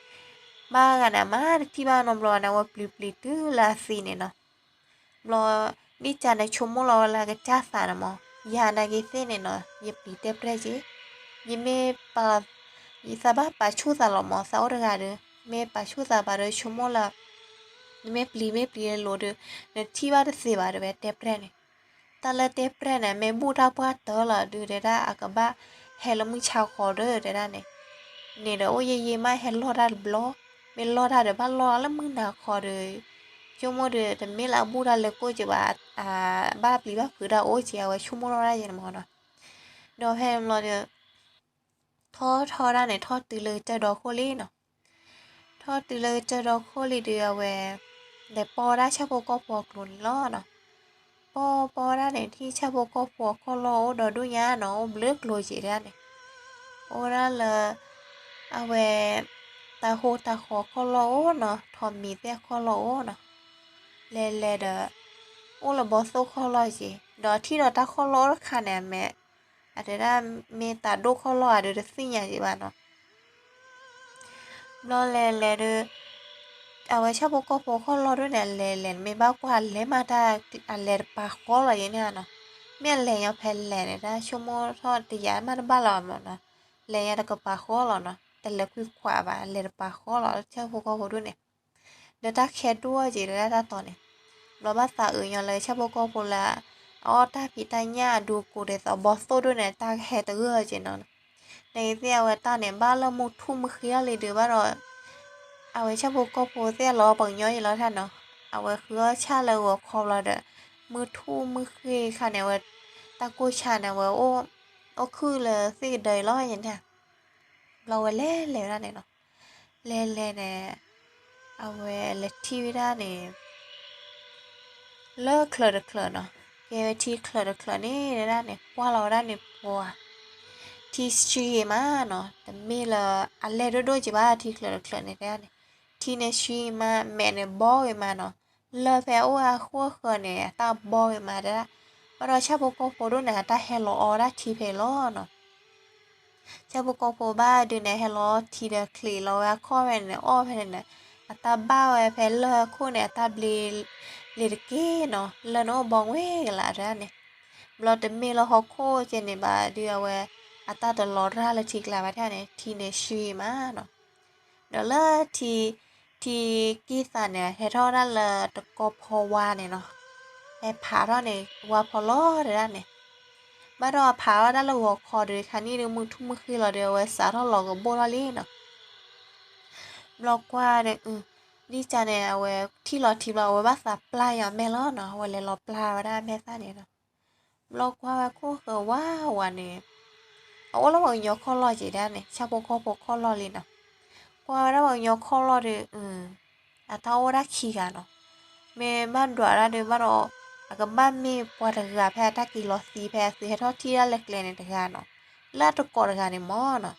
ဘၣ်ဂၤန့ၣ် အမါတထံၣ်ဘၣ်နီတဘျီဘၣ်န့ၣ် အဝဲပျံၤပျံၤတုၤလၢအသံန့ၣ်နီၤ. ဘျီ ဒ်ကန့ၣ် ဆိကမိၣ်လီၤဝဲလၢကစၢ်သးန့ၣ်မး ယၤနာ်က့ၤသ့ၣ်န့ၣ်နီၤ ယပျံၤတဲပြဲက့ၤ, ယမ့ၢ်ပာ် ယသးဘၣ်ပာ်ဆူၣ်သးလီၤမး သးအိၣ်တဂၤဒီး မ့ၢ်ပာ်ဆူၣ်သးဘၣ်ဒီးဆိကမိၣ်လၢ နမ့ၢ်ပျံၤမ့ၢ်ပျံၤလိၤဒီး နထံၣ်ဘၣ်တသ့ဘၣ်တဲဝဲတဲပြဲန့ၣ်. တၢ်လၢတဲပြဲန့ၣ် မ့ၢ်ဘူၣ်တၢ်ပှၢ်တၢၢ်လီၤဒုးတဲဒၣ် အကဘၣ်ဟဲလၢမုၢ်ဆါဃီဒီး တဲဒၣ်န့ၣ်, န့ၣ်ဒီးအိၣ်ယံာ်ယံာ်မးဟဲလီၢ်တၢ်တဘျီ, မ့ၢ်လီၢ်တၢ်ဒီးဘၣ်လီၢ်လၢမုၢ်နၤဃီဒီး ဆိကမိၣ်ဒီး တမ့ၢ်လၢအဘူၣ်တၢ်လဲၤကိၣ်က့ၤဘၣ်, ဘၣ်ပျံၤဘၣ်ဖုးတၢ်အိၣ်က့ၤ အဝဲဆိကမိၣ်ထီၣ်ဒၣ်ယဲန့ၣ်မးနီၤ. ဒီးဖဲန့ၣ်ဘျီဒီး ထီၣ်ထီၣ်ဒၣ်န့ၣ် ထီၣ်တုၤလၢကစၢၢ်ဒီခိၣ်လံနီၤ. ထီၣ်တုၤလၢကစၢၢ်ဒီခိၣ်လံဒီးအဝဲ လဲၤပီၢ်ဝဲဒၣ်ဆၣ်ဖိကီၢ်ဖိအကျိၤန့ၣ်လီၤနီၤ. ပီၢ်ပီၢ်ဝဲဒၣ်န့ၣ် ထံၣ်ဆၣ်ဖိကီၢ်ဖိအကီၢ်လီၢ်အိၣ်ဒီးဒိၣ်ညါနီၤ အိၣ်ဘျုးကျိၤက့ၤဒၣ်န့ၣ်, အိၣ်ဝဲဒၣ်လၢ အဝဲ တၢ်ဟိတၢ်ဃီကီၢ်လီၢ်အိၣ်နီၤ ထိးမံၤသ့ၣ်ကီၢ်လီၢ်အိၣ်နီၤ. လဲၤလဲၤဒီး အိၣ်လၢဘီသိၣ်ကီၢ်လီၢ်က့ၤ ဒီးထံၣ်ဒီးတၢ်ကီၢ်လီၢ်အိၣ်တခါန့ၣ် အမဲာ် အတဲဒၣ်မ့ၢ်တၢ်ဒိၣ်ကီၢ်လီၢ်ဧါဒီးတသ့ၣ်ညါက့ၤဘၣ်နီၤ. ဘျီလဲၤလဲၤဒီး အဝဲဆၣ်ဖိကီၢ်ဖိကီၢ်လီၢ်ဒိၣ်န့ၣ် အလဲၤလဲၤမ့ၢ်ဘၣ်ကွၢ်အလဲၤမးတၢ် အလဲၤတပာ်ဃီလီၤယဲန့ၣ်နီၤ. မ့ၢ်အလဲၤညါဖဲလဲၤန့ၣ် တၢ်ဆိကမိၣ်ထီၣ်တယာ်မးတဘၣ်လီၤမးနီၤ. လဲၤညါတကပာ်ဃီလီၤနီၤ တလဲၤခွံခွးဘၣ် လဲၤတပာ်ဃီလီၤဆၣ်ဖိကီၢ်ဖိဒိၣ်န့ၣ် ဒီးတၢ်ခဲဒိၣ်က့ၤဒီးတၢ်တီၤန့ၣ်, ဘျီဘၣ်သးအုးညီလၢဆၣ်ဖိကီၢ်ဖိလၢ အအီၣ်တၢ်ဖံးတၢ်ညၣ်အဒူကိးဒ်သိးဘီသိၣ်ဒိၣ်န့ၣ် တၢ်ကဟဲတဂၢၢ်က့ၤနီၤ. နသ့ၣ်အဝဲတၢ်န့ၣ် ဘၣ်လၢမုၢ်ထူၣ်မုၢ်ဃ့အီၤလံဒီးဘၣ်ဒီး အဝဲဆၣ်ဖိကီၢ်ဖိသ့ၣ်အလီၤပှၤကညီယံၤလီၤထါနီၤ. အဝဲဃုအီၣ်ဆၣ်လၢဂီၤခီဘျီဒီး မုၢ်ထူၣ်မုၢ်ဃ့ခါန့ၣ် အဝဲ တၢ်ကိၢ်ဆါန့ၣ် အဝဲ အိၣ်ခုၣ်လၢသ့ၣ်ကဒၢအံၤလီၤယဲန့ၣ်. ဘျီဝဲလဲၤလဲၤဝဲဒၣ်န့ၣ်နီၤ. လဲၤလဲၤန့ၣ် အဝဲလဲၤထံၣ်ဝဲဒၣ်န့ၣ် လၢချၢးတချၢးနီၤ. ကဲဝဲထံချၢးတချၢးန့ၣ်ဒၣ်န့ၣ် ကွၢ်လီၤဝဲဒၣ်န့ၣ်ပှၤ ထံဆှံဂ့ၤမးနီၤ. တမ့ၢ်လၢအလဲၢ်ဒိၣ်ဒိၣ်က့ၤဘၣ် ထံချၢးတချၢးန့ၣ်ဒၣ်န့ၣ် ထံန့ၣ်ဆှံမး မဲာ်န့ၣ်ဘီဂ့ၤမးနီၤ. လၢၢ်ဖဲအိၣ်အဃိအဃၢၤန့ၣ် အတၢ်ဘီဂ့ၤမးဒၣ်. ဘၣ်ဒီးဆၣ်ဖိကီၢ်ဖိဒိၣ်န့ၣ် အတၢ်ဟဲလီၤအီဝဲဒၣ်ထံဖဲအံၤလီၤနီၤ. ဆၣ်ဖိကီၢ်ဖိဘၣ်ဒုးန့ၣ် ဟဲလီၤထံဒီးချံးလီၤဝဲအခီၣ်ဖဲန့ၣ် အီၣ်ဖဲန့ၣ်န့ၣ် အတၢ်ဘၣ်ဝဲဖဲလၢၢ်အခိၣ်န့ၣ် အတၢ်ဘျ့လံၤတက့ၢ်နီၤ. လၢၢ်န့ၣ်အိၣ်ဘီဝဲကလးဒၣ်န့ၣ်. ဘျီတမ့ၢ်လၢဟီၣ်ခိၣ်ကဲန့ၣ်ဘၣ်ဒုးအဝဲ အတၢ်တလီၤရၢ်လၢထံကျါဘၣ်ဒၣ်န့ၣ် ထံန့ၣ်ဆှံမးနီၤ. ဒီးလၢထံ ထံကံၢ်သးန့ၣ် ဟဲထီၣ်ဝဲဒၣ်လၢတကီၢ်ဖီဝါန့ၣ်နီၤ. ဟဲဖးထီၣ်န့ၣ် ဝါဖီလီၤတဲဒၣ်န့ၣ်. ဘၣ်ဒီးဖးထီၣ်ဝဲဒၣ်လၢဂီၤခီဒီး ခါနံၣ်ဒီးမုၢ်ထူၣ်မုၢ်ဃ့လီၤဒီး အဝဲစးထီၣ်လီၤကဘိၣ်ထီၣ်လံနီၤ. ဘျီကွၢ်ဒီး ဒ်ကန့ၣ် အဝဲထံၣ်လီၤထံဘျီ အဝဲဘၣ်သးပျၢ်ညီအမဲာ်လီၤနီၤ. အဝဲလဲၤလီၤပျၢ်ဝဲဒၣ်အမဲာ်သၣ်န့ၣ်နီၤ. ဘျီကွၢ်ဝဲခိၣ်ဃၢၤဝါဝါန့ၣ်, အအိၣ်လၢပှၤကညီခီၣ်လီၢ်က့ၤဒၣ်န့ၣ် ဆၣ်ဖိကီၢ်ဖိခီၣ်လီၢ်လံနီၤ. ကွၢ်ဝဲဒၣ်ပှၤကညီခီၣ်လီၢ်ဒီး အတၢ်အိၣ်ဝဲဒၣ်ခံဂၤနီၤ. မ့ၢ်ဘၣ်ဒွးဒၣ်ဒီးဘၣ်ဒီး အကဘၣ်မ့ၢ်ပှၤတဂၤဖဲအတၢ်က့ၤလီၤသံဖဲအသုးဟဲထီၣ်ထံၣ်ဒၣ်လၢကျဲန့ၣ်တဂၤနီၤ, လၢအတကိးတဂၤန့ၣ်မၢ်နီၤ.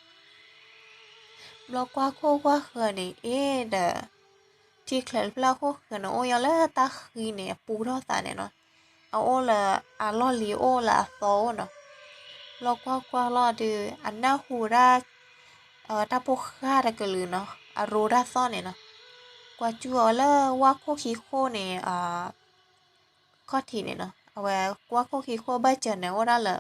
ဘျီကွၢ်ခိၣ်ကွၢ်ဃၢၤန့ၣ် အ့ဒီး ထံချၢးတဖျၢၣ်အခိၣ်ဃၢၤန့ၣ် အိၣ်ညီလၢတၢ်ဃံန့ၣ် အပူထီၣ်သးန့ၣ်နီၤ. အအိၣ်လၢအလီၢ်လံၤအိၣ်လၢအသီအိၣ်နီၤ. ဘျီကွၢ်ကွၢ်လီၤဒီး အနၢ်ဟူဝဲဒၣ် အဝဲတၢ်ဖိဃၢ်တကလုာ်နီၤ အရိတၢ်သီၣ်န့ၣ်နီၤ. ကွၢ်စူၣ်အီၤလၢဝၣ်ခိၣ်ခံခိၣ်န့ၣ် ခီၣ်ထံးန့ၣ်နီၤ. အဝဲကွၢ်ခိၣ်ခံခိၣ်ဘၣ်စၢၤန့ၣ် အိၣ်ဒၣ်လၢ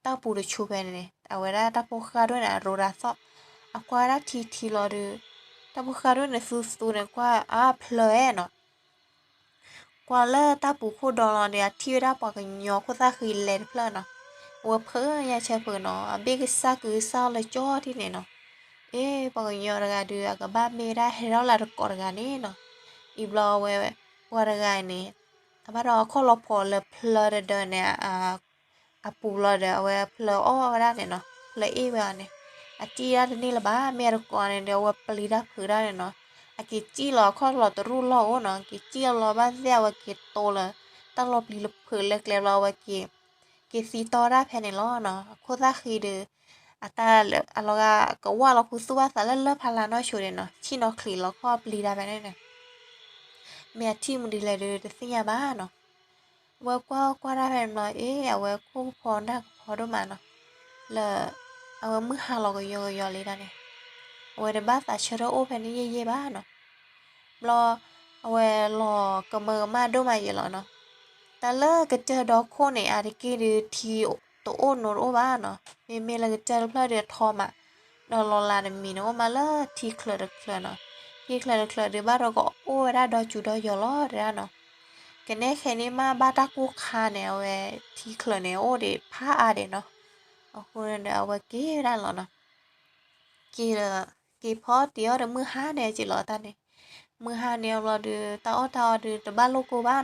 တၢ်ပူၤတဆူဖဲန့ၣ်န့ၣ် အဝဲဒၣ်တၢ်ဖိဃၢ်ဒိၣ်န့ၣ် အရိတၢ်သီၣ်. အကွၢ်ဝဲဒၣ်ထံထံလီၤဒီး တၢ်ဖိဃၢ်ဒိၣ်န့ၣ်သူသူန့ၣ် ကွၢ်အါဖျၢၣ်နီၤ. ကွၢ်လၢတၢ်ပူၤခိၣ်ဒီလီၤဒီး အထံၣ်ဝဲဒၣ်ပှၤကညီခိၣ်သၣ်ဃံလဲၤတဖျၢၣ်နီၤ. အဝဲဖုးညါဆၢဖုးနီၤ အဘ့ၣ်ကစၢ်ကုစၢ်လၢကၠီထံၣ်န့ၣ်နီၤ. အ့ ပှၤကညီတဂၤဒီး အကဘၣ်မ့ၢ်ဝဲဒၣ်ဟဲထီၣ်လၢတကိးတဂၤန့ၣ်နီၤ. အံၤဘျီဝဲ ပှၤတဂၤန့ၣ် အဘၣ်ဒီးအခီၣ်လီၤဖိးလၢဖျၢၣ်တဒၢန့ၣ် အပူၤလီၤဒီး အဝဲဖျၢၣ်အီၣ်ဝဲဒၣ်န့ၣ်နီၤ ဖျၢၣ်အ့ၣ်ဝဲအီၤန့ၣ် အတံၢ်ဒၣ်တန့ၢ်လၢၤဘၣ် မ့ၢ်အတကိးန့ၣ်ဒီး အဝဲပျံၤတၢ်ဖုးတၢ်န့ၣ်နီၤ. အက့ၤစံၣ်လီၤအခီၣ်လီၤတရူၢ်လီၢ်အိၣ်နီၤ က့ၤစံၣ်လီၤဘၣ်သ့ၣ် အဝဲက့ၤတိလၢ တၢ်လီၤပျံၤလၢဖုးလၢကျဲဘျီ အဝဲက့ၤ က့ၤသံတီတၢ်ဖဲန့ၣ်လီၤနီၤ. အခိၣ်သၣ်ဃံဒီး အတၢ်လၢအလီၤဂာ်ကဝၢ်လီၤခူသူၣ်ဘၣ်သးလၢလၢဖးလၢ်နီၢ်ဆိဒၣ်နီၤ ဆံၣ်နီၤချံးလီၤခီၣ်ပျံၤတၢ်ဖဲန့ၣ်န့ၣ် မ့ၢ်အထံၣ်မနုၤလဲၣ်ဒီးတသ့ၣ်ညါဘၣ်နီၤ. အဝဲကွၢ်ကွၢ်တၢ်ဖဲန့ၣ်ဘျီ အ့ အဝဲခိၣ်ကဖီနၢ်ကဖီဒိၣ်မးနီၤ လၢ အဝဲမုၢ်ဟါလီၤကယီကယီလံတၢ်န့ၣ် အဝဲတဘၣ်သးဆၢထၢၣ်အိၣ်ဖဲန့ၣ်ယဲၢ်ယဲၢ်ဘၣ်နီၤ. ဘျီ အဝဲလီၤကမၢကမၣ်ဒိၣ်မးယဲၢ်လီၤနီၤ. တၢ်လၢကတၢၢ်ဒီခိၣ်န့ၣ် အါတက့ၢ်ဒီးထံတအိၣ်နိတအိၣ်ဘၣ်နီၤ. မ့မ့ၢ်လၢကတၢၢ်တဖျၢၣ်ဒီးထီမး ဒီးလီၤလးတမံၤန့ၣ် အိၣ်မးလၢထံချၢးတချၢးနီၤ. ထံချၢးတချၢးဒီးဘၣ်ဒီးကအိၣ်ဝဲဒၣ်ဒီစုဒီယီၤလီၤတဲဒၣ်နီၤ. ကနဲၣ်ဃဲန့ၣ်မးဘၣ်တၢ်ကိၢ်ခါန့ၣ် အဝဲထံချၢးန့ၣ် အိၣ်ဒံးဖးအါဒံးနီၤ. အဃိန့ၣ်ဒီးအဝဲက့ၤဝဲဒၣ်လီၤနီၤ. က့ၤဒီး က့ၤဖီတ့ၢ်အီၣ်ဒီးမုၢ်ဟါန့ၣ်က့ၤလီၤတၢ်န့ၣ်. မုၢ်ဟါန့ၣ်အဘျီဒီး တၢ်အီၣ်တၢ်အီဒီးတဘၣ်လိၣ်ကိၢ်ဘၣ်နီၤ.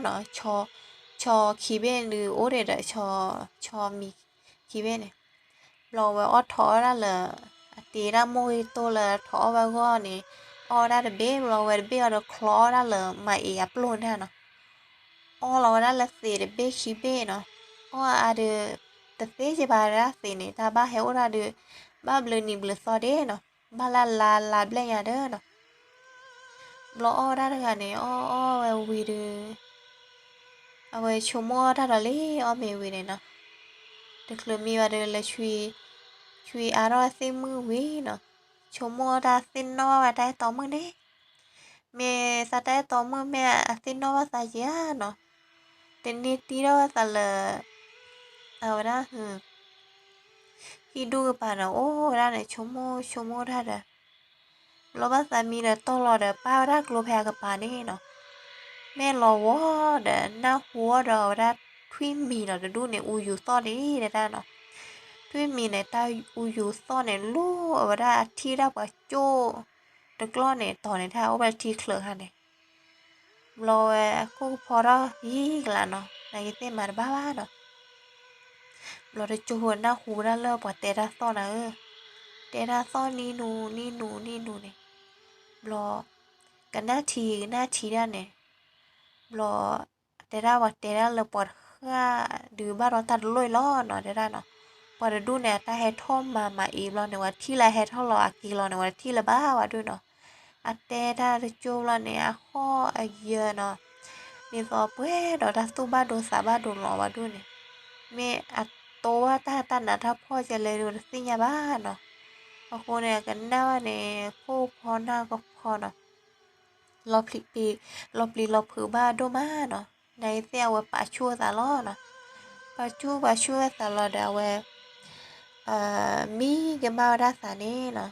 ဆီခံဘ့ၣ်ဒုးအိၣ်ဒံးဒီး ဆီမံၤခံဘ့ၣ်န့ၣ်. ဘျီဝဲအီၣ်ထီၣ်အီၣ်ဒၣ်လၢ အတ့ဒၣ်မိၢ်ဂ့ၤတိၢ်လၢထီၣ်အီၣ်ဝဲအဂီၢ်န့ၣ် အီၣ်ဝဲဒၣ်တဘ့ၣ် ဘျီဝဲတဘ့ၣ်အီၤဒီးချီအီၣ်ဒၣ်လၢမၤအ့အပျိၢ်န့ၣ်နီၤ. အီၣ်လီၤဝဲဒၣ်လၢသ့းတဘ့ၣ်ခံဘ့ၣ်နီၤ. အီၣ်အါဒီး တသ့ကဘၣ်ဒၣ်သ့းန့ၣ် တၢ်ဘၣ်ဟဲအိၣ်ဒၣ်ဒီး ဘၣ်ဘျုးနံၤဘျုးသီဒ့နီၤ. ဘၣ်လၢလါလါဘျဲၣ်ညါဒီးနီၤ. ဘျီအီၣ်ဝဲဒၣ်တဂၤန့ၣ် အီၣ်အီၣ်ဝဲဝံၤဒီး အဝဲဆိကမိၣ်အီၣ်တၢ်ဒီးလံ အီၣ်မ့ၤဝံၤန့ၣ်နီၤ. တချုးမံဘၣ်ဒီးလဲၤ ဆွံအါထီၣ်သ့ၣ်မုၣ်ဝံၤနီၤ. ဆိကမိၣ်အီၣ်တၢ်သ့ၣ်နီၣ်ဘၣ်တၢ်အဲၣ်တီမုၣ်န့ၣ် မ့ၢ်သးတၢ်အဲၣ်တီမုၣ်မ့ၢ်အသ့ၣ်နီၣ်ဘၣ်သးဧါနီၤ. တန့ၢ်တံၢ်ထီၣ်ဝဲသးလၢ အဝဲဒၣ် ဟံၣ်ဒူၣ်ကပၤန့ၣ် အိၣ်ဝဲဒၣ်န့ၣ် ဆိကမိၣ်ဆိကမိၣ်တၢ်ဒီး ဘျီဘၣ်သးမံဒီးတီၢ်လီၤဒီး ပၢ်ဝဲဒၣ်ကျိဖဲအကပၤန့ၣ်နီၤ. မ့ၢ်လီၤဝီဒီး နၢ်ဟူအီၤဒီးအဝဲဒၣ်ထွံၣ်မံၤနီၤ တဒူၣ်န့ၣ် အူယူၤသီၣ်ဒံးတဒၣ်နီၤ. ထွံၣ်မံၤန့ၣ် တၢ်အူယူၤသီၣ်န့ၣ် လူၤအဝဲဒၣ်အထံၣ်ဒၣ်ပှၤကၠိၣ်တကျီၢ်န့ၣ် တီၤန့ၣ် တၢ်အိၣ်ဝဲဒၣ်ထံချၢးခါန့ၣ် ဘျီဝဲအခိၣ်ကဖီထီၣ်ယံၤကလးနီၤ နာ်က့သ့ၣ်မၤတဘၣ်ဘၣ်နီၤ. ဘျီတကၠိဖိနၢ်ဟူဝဲဒၣ်လၢပှၤတဲတၢ်သီၣ်နၤဧၢ, တဲတၢ်သီၣ်နံၤနူၤနံၤနူၤနံၤနူၤန့ၣ်, ဘျီ ကနၣ်ထံကနၣ်ထံဒၣ်န့ၣ်, ဘျီ တဲဒၣ်ပှၤတဲဒၣ်လၢပှၤတဃၣ်ဒုးဘၣ်ဒီးတၢ်တလိၣ်အံၤလီၤနီၤ တဲဒၣ်နီၤ. ပှၤတဒူၣ်န့ၣ် အတၢ်ဟဲထီၣ်မၤမၤအံၤဘျီန့ၣ် ပှၤထံၣ်လၢဟဲထီၣ်လီၤအက့ၤလီၤန့ၣ် ပှၤတထံၣ်လၢၤဘၣ်ဝဲဒၣ်နီၤ. အတဲတၢ်တကၠိဘျီန့ၣ် အဃီၣ်အယၢၤနီၤ, ဒ်သိးပှဲၤဒီးတၢ်သူၣ်ဘၣ်ဒိသးဘၣ်ဒိလီၤဝဲဒၣ်န့ၣ်, မ့ၢ်အတိဝဲတၢ်တၢ်နးတၢ်ဖှီၣ်ကလဲၣ်ဒီးတသ့ၣ်ညါဘၣ်နီၤ. အဃိန့ၣ် ကနၣ်ဝဲန့ၣ် ခိၣ်ဖီနၢ်ကဖီနီၤ လီၤပျံၤလီၤဖုးဘၣ်ဒိၣ်မးနီၤ. နသ့ၣ်အဝဲပာ်ဆူၣ်အသးလီၤနီၤ. ပာ်ဆူၣ်ပာ်ဆူၣ်ဝဲသးလီၤဒီးအဝဲ မံကမၣ်ဝဲဒၣ်သးန့ၣ်နီၤ.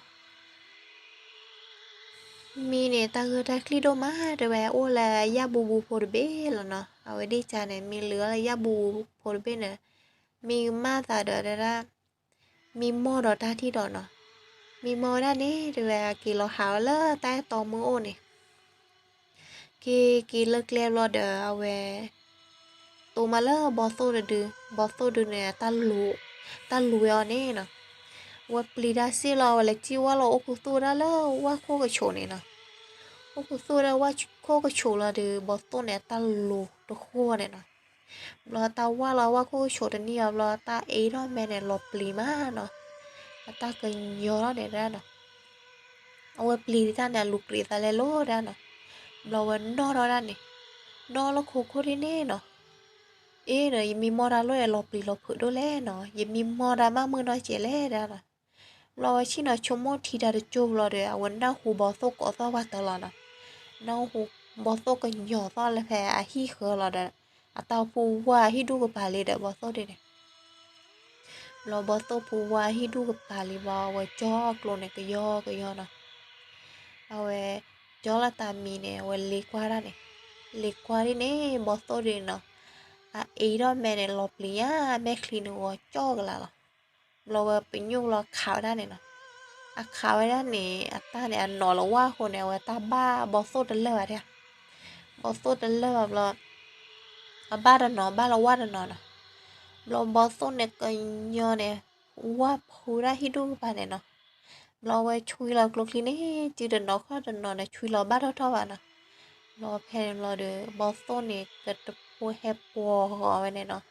မံန့ၣ် တၢ်ဂၢၢ်တၢ်ကျံၣ်ဒိၣ်မး တဲဝဲ အိၣ်လၢယၣ်ဘူးဘူးဖိတဘ့ၣ်လီၤနီၤ. အဝဲဒၣ်ကန့ၣ် မံလုၢ်အီၣ်လၢယၣ်ဘူးဘူးဖိတဘ့ၣ်န့ၣ် မံကမၣ်သးဒီးတဲဒၣ် မံမီၢ်ဒီးတၢ်ထံၣ်ဒီးနီၤ. မံမီၢ်ဝဲဒၣ်န့ၣ် တဲဝဲ က့ၤလီၤဟးဝဲလၢတၢ်အဲၣ်တီမုၣ်အိၣ်န့ၣ် က့ၤက့ၤလၢကျဲဘျီဒီးအဝဲ အဝဲတိၢ်မးလၢဘီသိၣ်တဒု, ဘီသိၣ်ဒုန့ၣ် တၢ်လူၤဝဲအီၤန့ၣ်နီၤ, အဝဲပျံၤတၢ်စ့ၢ်လီၤ အဝဲလဲၤစံၣ်ဝဲလီၤအိၣ်ခူသူၣ်ဝဲဒၣ်လၢဝၣ်ခိၣ်ကဆိးန့ၣ်နီၤ, အိၣ်ခူသူၣ်ဝဲဒၣ်ဝၣ်ခိၣ်ကဆိးလီၤဒီး ဘီသိၣ်န့ၣ် တၢ်လူၤတဃိန့ၣ်နီၤ, ဘျီတၢ်ဝၢ်လီၤဝၣ်ခိၣ်ကဆိးတန့ၢ်အီၤဘျီ တၢ်အ့ထီၣ်မဲန့ၣ်လီၤပျံၤမးနီၤ, အတၢ်ကညီၤထီၣ်န့ၣ်ဒၣ်နီၤ အဝဲပျံၤတၢ်န့ၣ် အလူၤကြ့းသးလဲလိာ်ဒၣ်နီၤ, ဘျီဝဲနီၣ်ထီၣ်ဒၣ်န့ၣ်, နီၣ်လၢခိခိၣ်ဒ်န့ၣ်နီၤ, အ့ဒီး ယမံမီၢ်တၢ်လီၢ်အလီၤပျံၤလီၤဖုးဒိၣ်လဲၣ်နီၤ, ယမံမီၢ်တၢ်ဘၣ်မုၢ်နီၢ်ကဲးလဲၣ်ဒၣ်နီၤ, ဘျီဝဲဆ့ၣ်နီၤဆိကမိၣ်ထံတၢ်တကၠိဘျီဒီး အဝဲနၢ်ဟူဘီသိၣ်ကိးသီၣ်ဘၣ်တၢၢ်လီၤနီၤ, နၢ်ဟူဘီသိၣ်ကညီၤသီၣ်လၢဖဲအဟံၣ်ဃၢၤလီၤဒီး အတၢ်ဖူဝါဟံၣ်ဒူၣ်ကပၤလံဒီးဘီသိၣ်ဒ်န့ၣ် ဘျီဘီသိၣ်ဖူဝါဟံၣ်ဒူၣ်ကပၤလံဘျီ အဝဲကၠီကျိန့ၣ် ကယီကယီနီၤ, အဝဲကၠီလၢတၢ်မံၤန့ၣ် အဝဲလ့ၤကွၢ်ဒၣ်န့ၣ်, လ့ၤကွၢ်ဒ်န့ၣ် ဘီသိၣ်ဒ်န့ၣ်နီၤ, အအ့ထီၣ်မဲန့ၣ် လီၤပျံၤညါ မဲာ်ချံန့ၣ်ဂီၤကၠီကလာ်လီၤ, ဘျီဝဲပညိၣ်လီၤခးဝဲဒၣ်န့ၣ်နီၤ, အခးဝဲဒၣ်န့ၣ် အတၢ်န့ၣ် အနီၣ်လၢဝၣ်အဃိန့ၣ် အဝဲတၢ်ဘၣ်ဘီသိၣ်တလၢာ်ဘၣ်ဒၣ်, ဘီသိၣ်တလၢာ်ဘၣ်ဘျီ အဘၣ်တနီၤ ဘၣ်လၢဝၣ်တနီၤနီၤ, ဘျီဘီသိၣ်န့ၣ်ကညီန့ၣ် ဝၣ်ဖုးဒၣ်ဟံၣ်ဒူၣ်ကပၤန့ၣ်နီၤ, ဘျီဝဲဆွံလီၤကျိချံန့ၣ် စုတနီၤခီၣ်တနီၤန့ၣ် ဆွံလီၤဘၣ်ထီၣ်ထီၣ်ဘၣ်နီၤ, ဘျီဖဲန့ၣ်ဘျီဒီး ဘီသိၣ်န့ၣ် ကတဖိဟဲပှီၤဂီၤဝဲန့ၣ်နီၤ,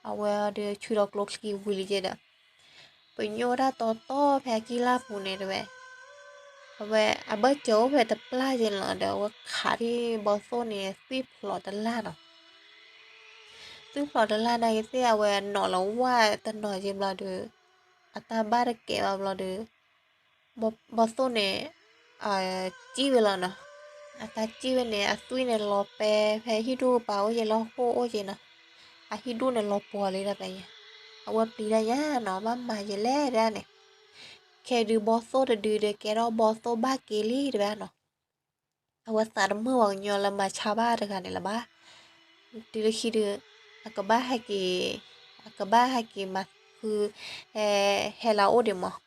အဝဲဒီးဆွံလီၤကျိချံဝံၤလံက့ဒီး ပညိၣ်ဝဲဒၣ်တီတီဖဲအကံၢ်လၢ်ပူၤန့ၣ်တဲဝဲ, အဝဲအဘၢၣ်စၢၤအိၣ်ဖဲတပျၢ်က့န့ၣ်လီၤဒီး အဝဲခးဒ်ဘီသိၣ်န့ၣ် သွံၣ်ဖျိးတလၢ်နီၤ, သွံၣ်ဖျိးတလၢ်နာ်က့သ့ၣ် အဝဲနီၣ်လၢဝၣ်တနီၤက့ဘျီဒီး အတၢ်ဘၣ်တကဲဘၣ်ဘျီဒီး ဘီသိၣ်န့ၣ် စံၣ်ဝဲလီၤနီၤ, အတၢ်စံၣ်ဝဲန့ၣ် အသွံၣ်န့ၣ်လီၤပဲ ဖဲဟံၣ်ဒူၣ်ကပၤအိၣ်က့လၢဟီၣ်ခိၣ်အိၣ်က့နီၤ, အဟံၣ်ဒူၣ်န့ၣ်လီၤပှီၤလံတၢ်ညါ, အဝဲပျံၤတၢ်ညါနီၤ ဘၣ်မၤယလဲၣ်ဒၣ်န့ၣ်, ခဲဒုးဘီသိၣ်တဒုဒီးကဲထီၣ်ဘီသိၣ်ဘၣ်က့လံတဝဲနီၤ, အဝဲသးတမုာ်ဝဲကညီလၢမၤဆါဘၣ်တဂၤန့ၣ်လၢၤဘၣ်, တုၤလၢခံဒုး အကဘၣ်ဟဲက့ၤ, အကဘၣ်ဟဲက့ၤမၤဃု ဟဲလၢအအိၣ်ဒံးမး,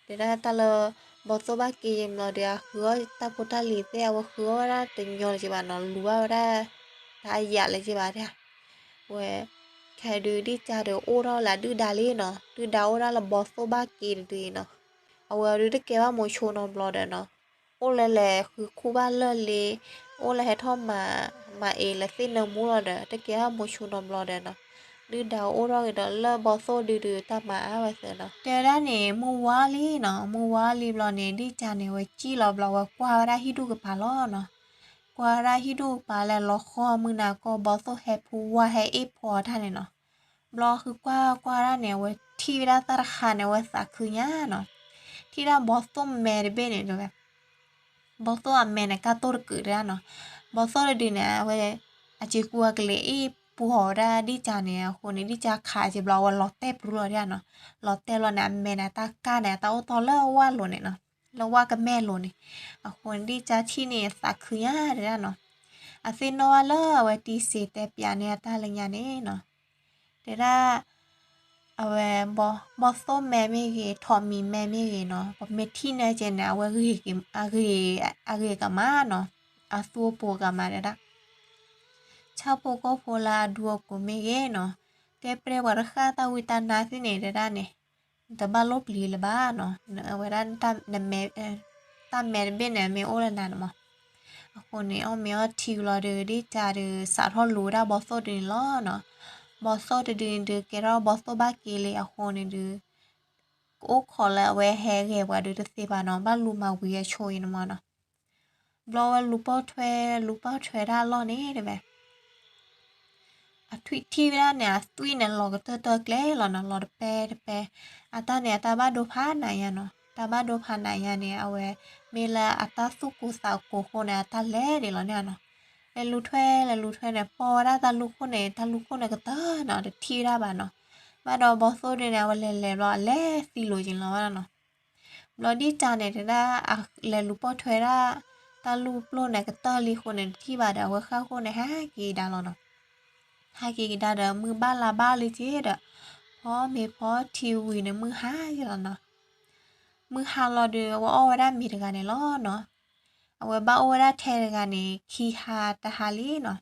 တဲဒၣ်တၢ်လၢ ဘီသိၣ်ဘၣ်က့ၤယံၤဘျီဒီး အဃုအီၣ်တၢ်ဖိတၢ်လံၤသ့ၣ် အဝဲဃုအီၣ်ဝဲဒၣ်တညီလၢၤက့ဘၣ်နီၤ, လူၤဘၣ်ဝဲဒၣ် တၢ်အယၣ်လၢၤက့ဘၣ်ဒၣ်, ဝဲ ခဲဒုးဒ်ကၢ်ဒီးအိၣ်ထီၣ်လၢအဒုၣ်ဒါလံနီၤ, ဒုၣ်ဒါအိၣ်ဒၣ်လၢဘီသိၣ်ဘၣ်က့ၤတဒုအံၤနီၤ, အဝဲဒုးတကဲဘၣ်မိၤဆိနီတဘျီဒီးနီၤ, အိၣ်လၢလဲၤဃုခူၣ်ဘၣ်လၢၢ်လ့, အိၣ်လၢဟဲထီၣ်မၤ, မၤအ့ၤလၢသ့ၣ်နၢမူလီၤဒီး တကဲဘၣ်မိၤဆိနီတဘျီဒီးနီၤ, ဒုၣ်ဒါအိၣ်ထီၣ်က့ၤဒီးလၢဘီသိၣ်ဒုးဒုး တၢ်မၤအါဝဲသ့နီၤ, တဲဒၣ်န့ၣ် မုၢ်ဝါလံနီၤ, မုၢ်ဝါလံဘျီန့ၣ် ဒ်ကၢ်န့ၣ် ဝဲစံၣ်လီၤဘျီ ဝဲကွၢ်ဝဲဒၣ်ဟံၣ်ဒူၣ်ကပၤလီၤနီၤ, ကွၢ်ဝဲဒၣ်ဟံၣ်ဒူၣ်ကပၤလၢလီၤဃီမုၢ်နၤကီၢ် ဘီသိၣ်ဟဲဖူဝါဟဲအ့ၣ်ဖီတၢ်န့ၣ်နီၤ, ဘျီဃုကွၢ်ကွၢ်ဒၣ်န့ၣ် အဝဲထံၣ်ဝဲဒၣ်တၢ်တခါန့ၣ် အဝဲသးခုညါနီၤ, ထံၣ်ဒၣ်ဘီသိၣ်မဲတဘ့ၣ်န့ၣ်တဲဝဲ, ဘီသိၣ်အမဲန့ၣ် ကၢ်တိၢ်တကုးတဒၣ်နီၤ, ဘီသိၣ်တဒုန့ၣ် အဝဲ အစ့ၤကူအကလဲၤအ့ၣ်ပှီၤဝဲဒၣ်ဒ်ကၢ်န့ၣ် အဃိန့ၣ် ဒ်ကၢ်ခးစ့ၤဘျီ အဝဲလီၤတဲာ်ပရူလီၤဒၣ်နီၤ, လီၤတဲာ်လီၤန့ၣ် အမဲန့ၣ် အတၢ်ကၢ်န့ၣ် အတၢ်အိၣ်တီၢ်လၢဝၣ်လိၤန့ၣ်နီၤ, လၢဝၣ်ကမဲၢ်လိၤန့ၣ်, အဃိန့ၣ် ဒ်ကၢ်ထံၣ်န့ၣ် သးခုညါတဒၣ်နီၤ, အသ့ၣ်နီၣ်ဘၣ်လၢအဝဲတံစ့တဲပၠးန့ၢ်အတၢ်လၢညါန့ၣ်နီၤ, တဲဒၣ် အဝဲ ဘီသိၣ်မဲမ့ၢ်ဂ့ၤ ထိးမံၤမဲမ့ၢ်ဂ့ၤနီၤ, ပမ့ၢ်ထံၣ်န့ၢ်က့န့ၣ် အဝဲ အဂ့ၤကမးနီၤ, အသူအပူၤကမးတဲဒၣ်, ဆၣ်ဖိကီၢ်ဖိလၢအဒူအကိးမ့ၢ်ဂ့ၤနီၤ, တဲပျဲပှၤတဃၣ်တၢ်ဝံတၢ်နါသ့ၣ်န့ၣ်တဲဒၣ်န့ၣ်, နတဘၣ်လိၣ်ပျံၤလၢၤဘၣ်နီၤ, အဝဲဒၣ် တၢ်မဲတဘ့ၣ်န့ၣ် မ့ၢ်အိၣ်လၢနၤန့ၣ်မး, အဃိန့ၣ် အီၣ်မ့ၤအီထံလီၤဒီး ဒ်ကၢ်ဒီး စးထီၣ်လူၤဝဲဒၣ်ဘီသိၣ်ဒုန့ၣ်လီၤနီၤ, ဘီသိၣ်တဒုန့ၣ်ဒုး ကဲထီၣ်ဘီသိၣ်ဘၣ်က့ၤလံအဃိန့ၣ်ဒုး ကအိၣ်ခိးလၢအဝဲဟဲဂဲၤပှၤဒုးတသ့ဘၣ်နီၤ, ဘၣ်လူၤမၤဝံၤအဆိအံၤန့ၣ်မးနီၤ, ဘျီဝဲလူၤပိာ်ထွဲ လူၤပိာ်ထွဲတၢ်အလီၢ်န့ၣ်တဲဝဲ အထွံၣ်ထံၣ်ဝဲဒၣ်န့ၣ် အသွံၣ်န့ၣ်လီၤကတၢၢ်တၢၢ်ကျဲလီၤနီၤ, လီၤတပဲတပဲ, အတၢ်န့ၣ် အတၢ်ဘၣ်ဒိဖးနးညါနီၤ, တၢ်ဘၣ်ဒိဖးနးညါန့ၣ် အဝဲ မ့ၢ်လၢအတၢ်သူၣ်ကိၢ်သးကိၢ်အဃိန့ၣ် အတၢ်လဲၤဒံးလီၤန့ၣ်နီၤ, လဲၤလူၤထွဲ လဲၤလူၤထွဲန့ၣ် ပိာ်ဝဲဒၣ်တၢ်လူၢ်ခိၣ်န့ၣ် တၢ်လူၢ်ခိၣ်န့ၣ်ကတၢၢ်နီၤ, တထံၣ်ဝဲဒၣ်ဘၣ်နီၤ, ဘၣ်ဒီးဘီသိၣ်ဒုန့ၣ် အဝဲလဲၤလဲၤဘျီ အလဲၤသံလိာ်က့ၤလီၤဝဲဒၣ်နီၤ ဘျီဒ်ကၢ်န့ၣ်တဲဒၣ် အလဲၤလူၤပိာ်ထွဲဒၣ် တၢ်လူၢ်ပျိၢ်န့ၣ် ကတၢၢ်လံအဃိန့ၣ် တထံၣ်ဘၣ်ဒီး အဝဲဃၣ်ခိၣ်န့ၣ် ဟဲက့ၤကဒါလီၤနီၤ, ဟဲက့ၤကဒါဒီး မုၢ်ဘၣ်လါဘၣ်လံက့ၤဒီး ဖီမ့ၤဖီထံဝံၤန့ၣ် မုၢ်ဟါက့ၤလီၤနီၤ, မုၢ်ဟါလီၤဒီး အဝဲအီၣ်ဝဲဒၣ်မ့ၤတဂၤန့ၣ်လီၤနီၤ, အဝဲဘၣ်အိၣ်ဝဲဒၣ်ထဲတဂၤန့ၣ် ခံဟါတဟါလံနီၤ,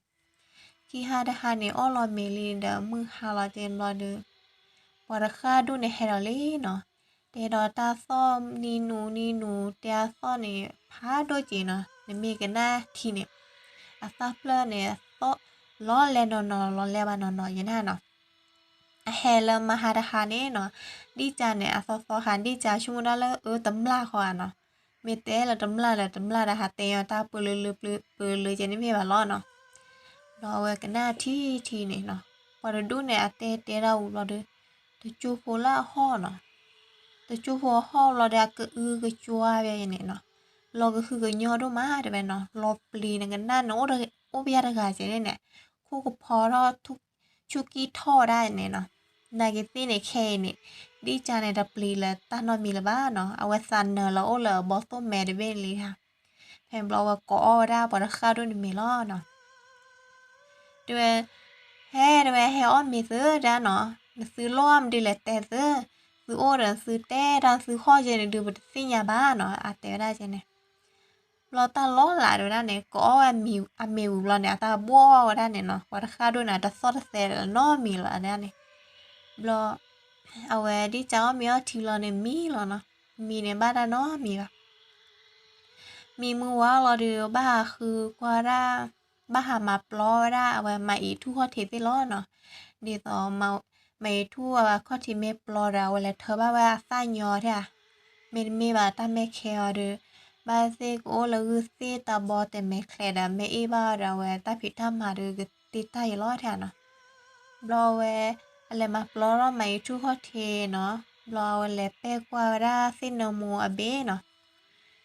ခံဟါတဟါန့ၣ် အီၣ်လီၤမ့ၤလံဒီး မုၢ်ဟါလီၤကဲဘျီဒီး ပှၤတဃၣ်ဒိၣ်န့ၣ်ဟဲဒီးလံနီၤ, တဲဒီးတၢ်သီၣ်နံၤနူၤနံၤနူၤ တဲအသီၣ်န့ၣ် ဖးဒိၣ်က့ၤနီၤ, နမ့ၢ်ကနၣ်ထံန့ၣ် အသၣ်ဖျၢၣ်န့ၣ် အသီၣ်လီၤလဲၤနီၢ်နီၢ် လီၤလဲၤဘၣ်နီၢ်နီၢ်ယဲန့ၣ်နီၤ. အဟဲလၢမဟါတဟါန့ၣ်နီၤ, ဒံၣ်ကၢန့ၣ် အသီသီခါ ဒံၣ်ကၢဆိကမိၣ်ဒၣ်လၢအတမျၢ်ဃီဧါနီၤ, မ့ၢ်တဲလၢတမျၢ်ဒီးတမျၢ်ဒီး ဟးတဲညီတၢ်ပၢလၢလၢပၢလၢကဲန့ၣ်မ့ၢ်ဘၣ်လီၤနီၤ. ဒီးအဝဲကနၣ်ထံထံန့ၣ်နီၤ, ပှၤတဒူၣ်န့ၣ် အတဲတဲဒၣ်ဝံၤဘျီဒီး တကၠိဖိလၢအဟီၣ်နီၤ, တကၠိဖိအဟီၣ်ဘျီဒီး အကအုကကွၢ်ဝဲန့ၣ်နီၤ, လီၤကဟုကညီဒိၣ်မးတဲဝဲနီၤ, လီၤပျံၤနကနၣ်နအိၣ်ပယၢ်တဂၤကဲန့ၣ်န့ၣ်, ခိၣ်ကဖီထီၣ် ဆူၣ်ကံၢ်ထီၣ်ဝဲဒၣ်န့ၣ်နီၤ. နာ်က့ၤသ့ၣ်န့ၣ် ခဲအံၤန့ၣ် ဒံၣ်ကၢန့ၣ် တပျံၤလၢတၢ်နီတမံၤလၢၤဘၣ်နီၤ, အဝဲသးနၢၤလီၤအိၣ်လၢအဘီသိၣ်မဲတဘ့ၣ်န့ၣ်လံဧါ. ဖဲန့ၣ်ဘျီအဝဲကိးအီၣ်ဝဲဒၣ်ပှၤတဃၣ်ဒိၣ်န့ၣ်မ့ၤလီၤနီၤ. တဲဝဲ, ဟဲတဲဝဲ ဟဲအီၣ်မ့ၤသုဒၣ်နီၤ, နသုလိၣ်အီၣ်မနုၤလဲၣ်တဲသု, သုအိၣ်ဒီးသုတဲတၢ်သုဟီၣ်ကဲန့ၣ်ဒုး ပတသ့ၣ်ညါဘၣ်နီၤ အတဲဝဲဒၣ်ကဲန့ၣ်. ဘျီတၢ်လီၤလးတဲဝဲဒၣ်န့ၣ် ကိးအီၣ်ဝဲအမ့ၤဝံၤဘျီန့ၣ် အတၢ်ဘှီၣ်ဝဲဒၣ်န့ၣ်နီၤ, ပှၤတဃၣ်ဒိၣ်န့ၣ် တသီၣ်တသဲလၢၤနီတမံၤလၢၤဒၣ်န့ၣ်. ဘျီ အဝဲဒံၣ်ကၢအီၣ်မ့ၤအီထံလီၤန့ၣ် မံလီၤနီၤ, မံန့ၣ်ဘၣ်တၢ်နီတမံၤဘၣ်. မံမုၢ်ဝါလီၤဒီး ဘၣ်ဟးဃုကွၢ်ဒၣ်, ဘၣ်ဟးမၤပျီဝဲဒၣ်အဝဲမၤအံၤထူၣ်ခီၣ်ထံးသ့ၣ်လီၤနီၤ. ဒ်သိး မၤအံၤထူၣ်အဝဲခီၣ်ထံးမ့ၢ်ပျီဒီး အဝဲလဲၤထၢဘၣ်ဝဲအသၣ်ညီထဲဧါ, မ့တမ့ၢ်ဘၣ်တၢ်မဲၢ်ခဲအီၤဒီး ဘၣ်သ့ၣ်ကအိၣ်လၢဂုၢ်သ့ၣ်တၢ်ဘီတဲာ်မဲာ်ချဲဒီး မ့ၢ်အ့ၣ်ဘၣ်အီၤဒီး အဝဲတၢ်ဖံးတၢ်မၤဒီးကတ့တၢ်ယဲလီၤထဲဧါနီၤ. ဘျီအဝဲ အလဲၤမၤပျီထီၣ်မၤအံၤထူၣ်ခီၣ်ထံးနီၤ, ဘျီအဝဲလဲၤပဲၢ်ကွၢ်ဝဲဒၣ်သ့ၣ်နၢမူအဘ့ၣ်နီၤ.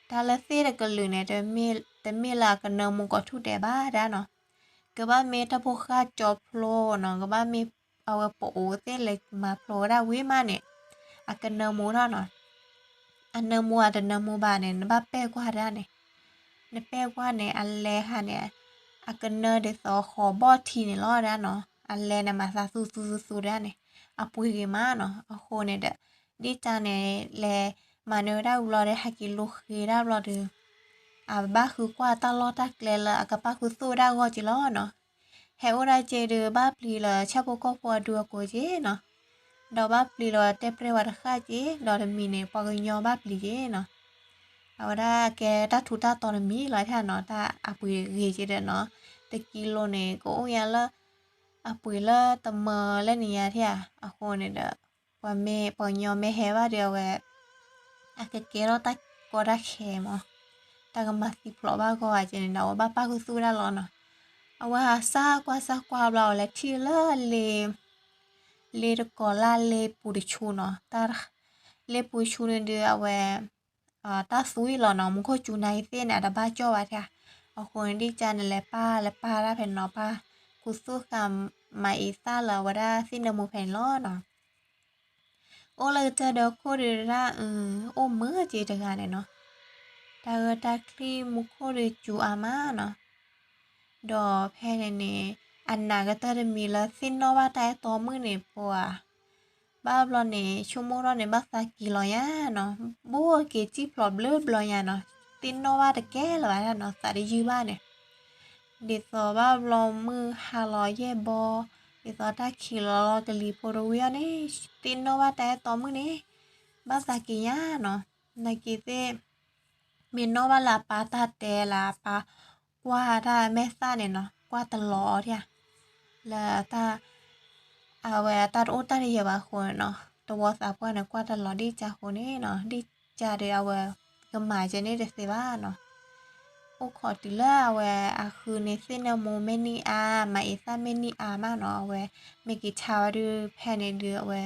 တၢ်လၢသ့ၣ်တကလုာ်န့ၣ် တမ့ၢ်လၢအကနၢမူကိးထူၣ်ဒဲးဘၣ်ဒၣ်နီၤ, ကဘၣ်မ့ၢ်တၢ်ဖိဃၢ်ကၠီဖျိနီၤ, ကဘၣ်မ့ၢ်အဝဲပအိၣ်သ့ၣ်လဲၤမၤဖျိဝဲဒၣ်ဝံၤမးန့ၣ် အကနၢမူထီၣ်နီၤ. အနၢမူအတနၢမူဘၣ်န့ၣ် နဘၣ်ပဲၢ်ကွၢ်ဒၣ်န့ၣ်, နပဲၢ်ကွၢ်န့ၣ် အလဲၤဟးန့ၣ် အကနၢဒ်သိးဃိးဘီၣ်ထံန့ၣ်လီၤဒၣ်နီၤ, အလဲၤန့ၣ်မၤသးသူသူသူသူဒၣ်န့ၣ် အပှ့ၤဂ့ၤမးနီၤ. အဃိန့ၣ်ဒီး ဒ့ၣ်တၢ်န့ၣ် လဲၤမၤနၢၤဝဲဒၣ်ဝံၤလီၤဒီး ဟဲက့ၤလိဃ့ဒၣ်ဘျီဒီး အဘၣ်ဃုကွၢ်တၢ်လီၢ်တၢ်ကျဲလၢအကပၣ်ဃုသိၣ်ဝဲဒၣ်အဂီၢ်က့ၤလီၤနီၤ. ဟဲအိၣ်ဒၣ်က့ၤဒီး ဘၣ်ပျံၤလၢဆၣ်ဖိကီၢ်ဖိအဒူအကိးက့ၤနီၤ, ဒီးဘၣ်ပျံၤလီၤတဲပျဲဝဲတဃၣ်က့ၤ, ဒီးတမံၤန့ၣ် ပှၤကညီဘၣ်ပျံၤက့ၤနီၤ. အဝဲဒၣ်ကဲတၢ်ထူးတၢ်တီၤတမံၤလီၤထဲနီၤ, တၢ်အပှ့ၤဂ့ၤက့ၤဒီးနီၤ, တကံလိၤန့ၣ် ကအိၣ်ညါလၢ အပှ့ၤလၢတမၢလၢနံၤညါထဲဧါ. အဃိန့ၣ်ဒီး ပှၤမ့ၢ်ပှၤကညီမ့ၢ်ဟဲဘၣ်ဒီးအဝဲ အကကဲထီၣ်တၢ်ကီတၢ်ခဲမး, တၢ်ကမၤသံဖျိးဘၣ်ဂီၢ်ဧါက့ၤန့ၣ်ဒီး အဝဲဘၣ်ပၣ်ဃုသူၣ်ဝဲဒၣ်လီၤနီၤ. အဝဲဟးစၢ်ကွၢ်စၢ်ကွၢ်ဘျီ အဝဲလဲၤထံၣ်လၢလ့ လ့တကိးလၢလ့ပူၤတဆူနီၤ, လ့ပူၤတဆူန့ၣ်ဒီးအဝဲ တၢ်သူအံၤလီၤနီၤ, မူခိၣ်စူၤနာ်က့ၤသ့ၣ်န့ၣ် အတဘၣ်ကၠီၣ်ဘၣ်ထဲဧါ. အဃိန့ၣ် ဒ့ၣ်ကၢ်န့ၣ် လဲၤပၢ်လဲၤပၢ်ဒၣ်ဖဲန့ၣ်နီၤ, ပၢ်ခူသူၣ်ဃာ်မၤအံၤသၣ်လၢအဝဲဒၣ်သ့ၣ်နၢမူဖဲန့ၣ်လီၤနီၤ. အိၣ်လၢကစၢၢ်ဒီးခိၣ်ဒီးဒၣ် အိၣ်မုာ်က့ၤတဂၤန့ၣ်နီၤ, တၢ်ဂၢၢ်တၢ်ချံမူခိၣ်ဒီးစူၤအါမးနီၤ. ဒီးဖဲန့ၣ်န့ၣ် အနာ်ကတၢၢ်တမံၤလၢသ့ၣ်နီၣ်ဘၣ်တၢ်အဲၣ်တီမုၣ်န့ၣ်ပှၤ ဘၣ်ဘျီန့ၣ် ဆိကမိၣ်ထီၣ်န့ၣ် ဘၣ်သးက့ၤလီၤညါနီၤ, ဘိၣ်က့ၤစံၣ်ဖျိးဘျၢဘျီညါနီၤ, သ့ၣ်နီၣ်ဘၣ်တကဲလၢၤဘၣ်နီၤ, သးတယုၢ်ဘၣ်န့ၣ်, ဒ်သိးဘၣ်ဘျီမုၢ်ဟါလီၤယဲၢ်ဘီ, ဒ်သိးတၢ်ခံးလီၤလီၤကလံၤဖိတဝံၤအီၤန့ၣ် သ့ၣ်နီၣ်ဘၣ်တၢ်အဲၣ်တီမုၣ်န့ၣ် ဘၣ်သးက့ၤညါနီၤ, နာ်က့ၤသ့ၣ် မ့ၢ်နီၣ်ဘၣ်လၢအပၢ်တၢ်တဲလၢအပၢ်ကွၢ်တၢ်မဲာ်သၣ်န့ၣ်နီၤ, ကွၢ်တလီၤအီၤဒၣ်, လၢတၢ် အဝဲအတၢ်တအိၣ်တၢ်တယၢၤဘၣ်အဃိန့ၣ်နီၤ, တဝီသးပှၢ်န့ၣ် ကွၢ်တလီၤဒ့ၣ်ကၢ်အဃိန့ၣ်နီၤ, ဒ့ၣ်ကၢ်ဒီးအဝဲ ကမၤကဲန့ၣ်တသ့ဘၣ်နီၤ, အိၣ်ခိးတုၤလၢအဝဲအဃုန့ၣ်သ့ၣ်နၢမူမ့ၢ်နံၣ်အါ, မၤအံၤသၣ်မ့ၢ်နံၣ်အါမးနီၤ, အဝဲမ့ၢ်က့ၤဆါဝဲဒုးဖဲန့ၣ်ဒုးအဝဲ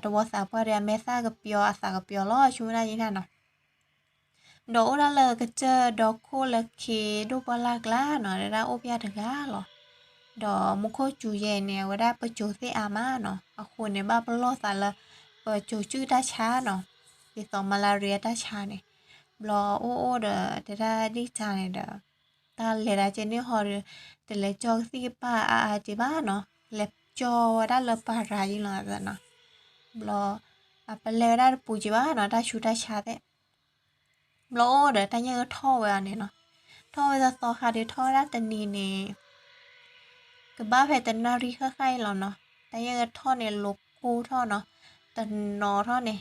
တဝီသးပှၢ်ဒီးအမဲာ်သၣ်ကပျီၤအသးကပျီၤလီၤ ဆိကမိၣ်ဒၣ်ယဲၢ်နီၤ. ဒီးအိၣ်ဒၣ်လၢကစၢၢ်ဒီခိၣ်လၢခံဒိၣ်ပှၢ်လၢ်ကျါနီၤ, ဒၣ်အိၣ်ဖျဲၣ်တဂၤလီၤ. ဒီးမူခိၣ်စူၤယဲၢ်န့ၣ် အဝဲဒၣ်ပစိၤသ့ၣ်အါမးနီၤ, အဃိန့ၣ် ဘၣ်ပလီၢ်သးလၢ ပစိၤစုၣ်တၢ်ဆါနီၤ, ဒ်သိး malaria တၢ်ဆါန့ၣ်, ဘျီအိၣ်အိၣ်ဒီးတဲဒၣ်ဒ့ၣ်ကၢ်န့ၣ်ဒီး တၢ်လဲၤဒၣ်ကဲန့ၣ်ဟီဒီး တလဲၤကၠီကသံၣ်ကပၢ်အါအါက့ၤဘၣ်နီၤ, လဲၤကၠီဝဲဒၣ်လၢပၤရၤယံလီၤနီၤ. ဘျီ အပလဲၤဝဲဒၣ်တပူၤက့ၤဘၣ်နီၤ, တၢ်ဆူးတၢ်ဆါသ့ၣ်. ဘျီအိၣ်ဒီးတၢ်ညၣ်ဂၢၢ်ထီၣ်ဝဲအီၤန့ၣ်နီၤ, ထီၣ်ဝဲသီသီခါဒီးထီၣ်ဝဲဒၣ်တနံၤန့ၣ် ကဘၣ်ဖဲတနၣ်ရံၣ်ဃၣ်ဃၣ်အံၤလီၤနီၤ. တၢ်ယဲၢ်ကထီၣ်န့ၣ် လိၤကိၢ်ထီၣ်နီၤ, တနီၤထီၣ်န့ၣ်,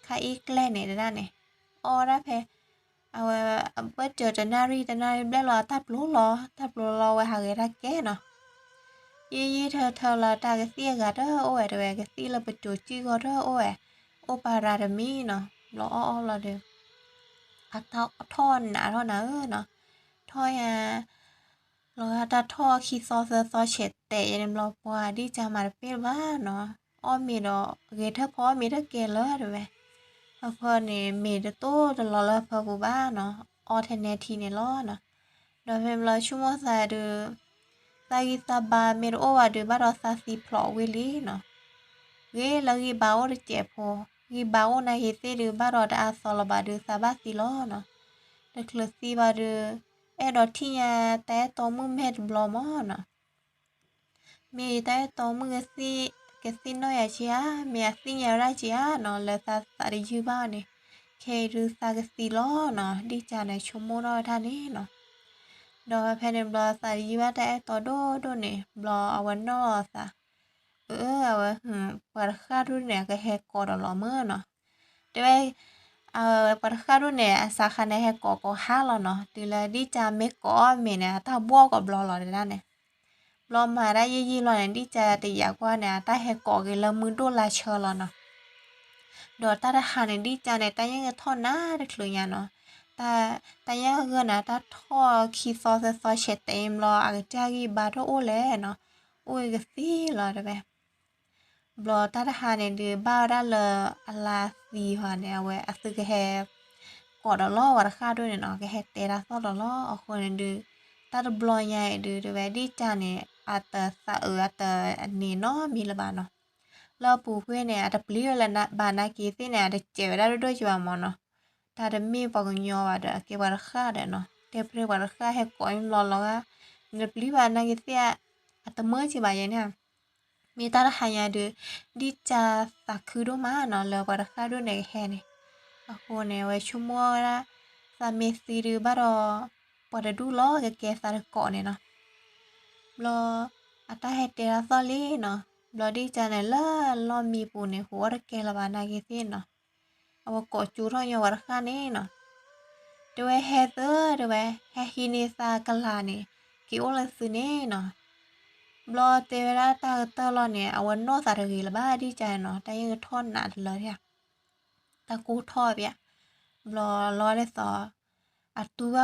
ခါအံၤကျဲန့ၣ်တဒၣ်န့ၣ်, အီၣ်ဒၣ်ဖဲ, အဝဲအဘၢၣ်စၢၤတနၣ်ရံၣ် တနၣ်ရံၣ်ဘျဲၣ်လီၤ အတၢ်ပျိလီၤ တၢ်ပျိလီၤဝဲဟးဂဲၤတၢ်ကဲနီၤ. ယံာ်ယံာ်ထၢထၢလီၤ တၢ်ကသံၣ်အဂၤတအိၣ်ဝဲတဝဲ ကသံၣ်လၢပစိၤစံၣ်ဂီၤတအိၣ်ဝဲ, အိၣ်ပၤရၤတမံၤနီၤ. ဘျီအီၣ်အီၣ်ဘျီဒီး အထီၣ်နးထီၣ်နၤဧၢနီၤ, ထီၣ်ယၤ လီၤဂာ်တၢ်ထီၣ်ခံသီသၢသီဆဲးတဲာ်ယဲန့ၣ်ဘျီ ပှၤဒံၣ်ကၢ်မၤတပ့ၢ်လၢၤဘၣ်နီၤ, အီၣ်မ့ၤဒီး ဂဲၤထၢၣ်ဖီအီၣ်မ့ၤတကဲလၢၤတဝဲ, အဖၢန့ၣ် မ့ၢ်တတိၢ်တလီၤလၢအဖၢပူၤဘၣ်နီၤ, အီထဲနဲထံန့ၣ်လီၤနီၤ. ဒီးဖဲဘျီဆိကမိၣ်သးဒုး သးဂံၢ်သးဘါမ့ၢ်တအိၣ်ဘၣ်ဒုး ဘၣ်ဒီးသးသံဖျိးဝံၤလံနီၤ. ဂ့ၤလၢဂံၢ်ဘါအိၣ်တစဲးဖိ, ဂံၢ်ဘါအိၣ်နာ်က့ၤသ့ၣ်ဒုး ဘၣ်ဒီးတအါသီလၢၤဘၣ်ဒုး သးဘၣ်သံလီၤနီၤ. တချုးသံဘၣ်ဒုး အဲၣ်ဒိးထံၣ်ညါတၢ်အဲၣ်တီမုၣ်မဲာ်တဘျီမၢ်နီၤ. မ့ၢ်တၢ်အဲၣ်တီမုၣ်ကသံၣ်, ကသံၣ်နီၣ်ယၤက့ဧါ, မ့ၢ်အသ့ၣ်ညါဝဲဒၣ်က့ဧါနီၤ, လၢသးသးတယုၢ်ဘၣ်န့ၣ်, ခဲအံၤဒုးသးကသံလီၤနီၤ, ဒံၣ်ကၢ်န့ၣ်ဆိကမိၣ်ထီၣ်ဝဲဒၣ်န့ၣ်နီၤ. ဒီးဖဲန့ၣ်ဘျီသးတယုၢ်ဘၣ်တၢ်အဲၣ်တီဒိၣ်ဒိၣ်န့ၣ် ဘျီအဝဲနီၢ်သး, အၢ အဝဲ ပှၤတဃၣ်ဒိၣ်န့ၣ် အကဟဲကိးဒီးလီၤမၢ်နီၤ. တဲဝဲ ပှၤတဃၣ်ဒိၣ်န့ၣ် အစးခါန့ၣ် ဟဲကိးကိးဟါလီၤနီၤ, တုၤလၢဒံၣ်ကၢ်မ့ၢ်ကိးအီၣ်မ့ၤန့ၣ် အတၢ်ဘှီၣ်ကိးဘျီလီၤတဒၣ်န့ၣ်. ဘျီမၤဒၣ်ယံာ်ယံာ်လီၤန့ၣ် ဒံၣ်ကၢ်တယာ်ကွၢ်န့ၣ် အတၢ်ဟဲကိးက့ၤလၢမုၢ်ဒိၣ်လါဆၢလီၤနီၤ. ဒီးတၢ်တဟါန့ၣ် ဒံၣ်ကၢ်န့ၣ် တၢ်ယဲၢ်ကထီၣ်နၤတချုးညါနီၤ, တၢ်ယဲၢ်ဂၢၢ်န့ၣ် တၢ်ထီၣ်ခံသီသၢသီဆဲးတဲာ်အံၤဘျီ အကစၢ်ဂံၢ်ဘါတအိၣ်လဲၣ်နီၤ, အိၣ်ကသံလီၤတဲဝဲ. ဘျီတၢ်တဟါန့ၣ်ဒုး ဘၣ်ဝဲဒၣ်လၢအလါသံဟါန့ၣ် အဝဲအသုကဟဲ ကိးဒီးလီၤပှၤတဃၣ်ဒိၣ်န့ၣ်နီၤ, ကဟဲတဲတၢ်သီၣ်ဒီးလီၤ. အဃိန့ၣ်ဒုး တၢ်တဘျီညါအံၤဒုး တဲဝဲ ဒံၣ်ကၢ်န့ၣ် အတသးအုးအတန့ၢ်နီတမံၤလၢၤဘၣ်နီၤ. လၢအပူၤကွံာ်န့ၣ် အတပျံၤဝဲလၢၤဘၣ်နာ်က့ၤသ့ၣ်န့ၣ် အတစဲးဝဲဒၣ်ဒိၣ်ဒိၣ်က့ၤဘၣ်မၢ်နီၤ. တၢ်တမ့ၢ်ပှၤကညီဘၣ်ဒီး အကဲပှၤတဃၣ်ဒီးနီၤ, တဲဖဲပှၤတဃၣ်ဟဲကိးအံၤဘျီလီၤဂာ်, နတပျံၤဘၣ်နာ်က့ၤသ့ၣ် အတမၢက့ၤဘၣ်ယဲန့ၣ် မ့ၢ်တၢ်တဟါညါဒုး ဒံၣ်ကၢ်သးခုဒိၣ်မးနီၤ လၢပှၤတဃၣ်ဒိၣ်န့ၣ်ကဟဲန့ၣ်. အဃိန့ၣ် အဝဲဆိကမိၣ်ဝဲဒၣ် သးမ့ၢ်သံဒုးဘၣ်ဒီး ပှၤတဒူၣ်လီၤကကဲသးတကိးန့ၣ်နီၤ. ဘျီ အတၢ်ဟဲတဲတၢ်သီၣ်လံနီၤ. ဘျီဒံၣ်ကၢ်န့ၣ် လၢလီၢ်မံပူၤန့ၣ် ဟူးအီၣ်တကဲလၢၤဘၣ်နာ်က့ၤသ့ၣ်နီၤ. အဝဲကိးကၠိထီၣ်ညီပှၤတဃၣ်န့ၣ်နီၤ. တဲဝဲဟဲသၢတဲဝဲ ဟဲဟံးန့ၢ်သးကလၤန့ၣ် က့ၤအိၣ်လၢသုန့ၣ်နီၤ. ဘျီတဲ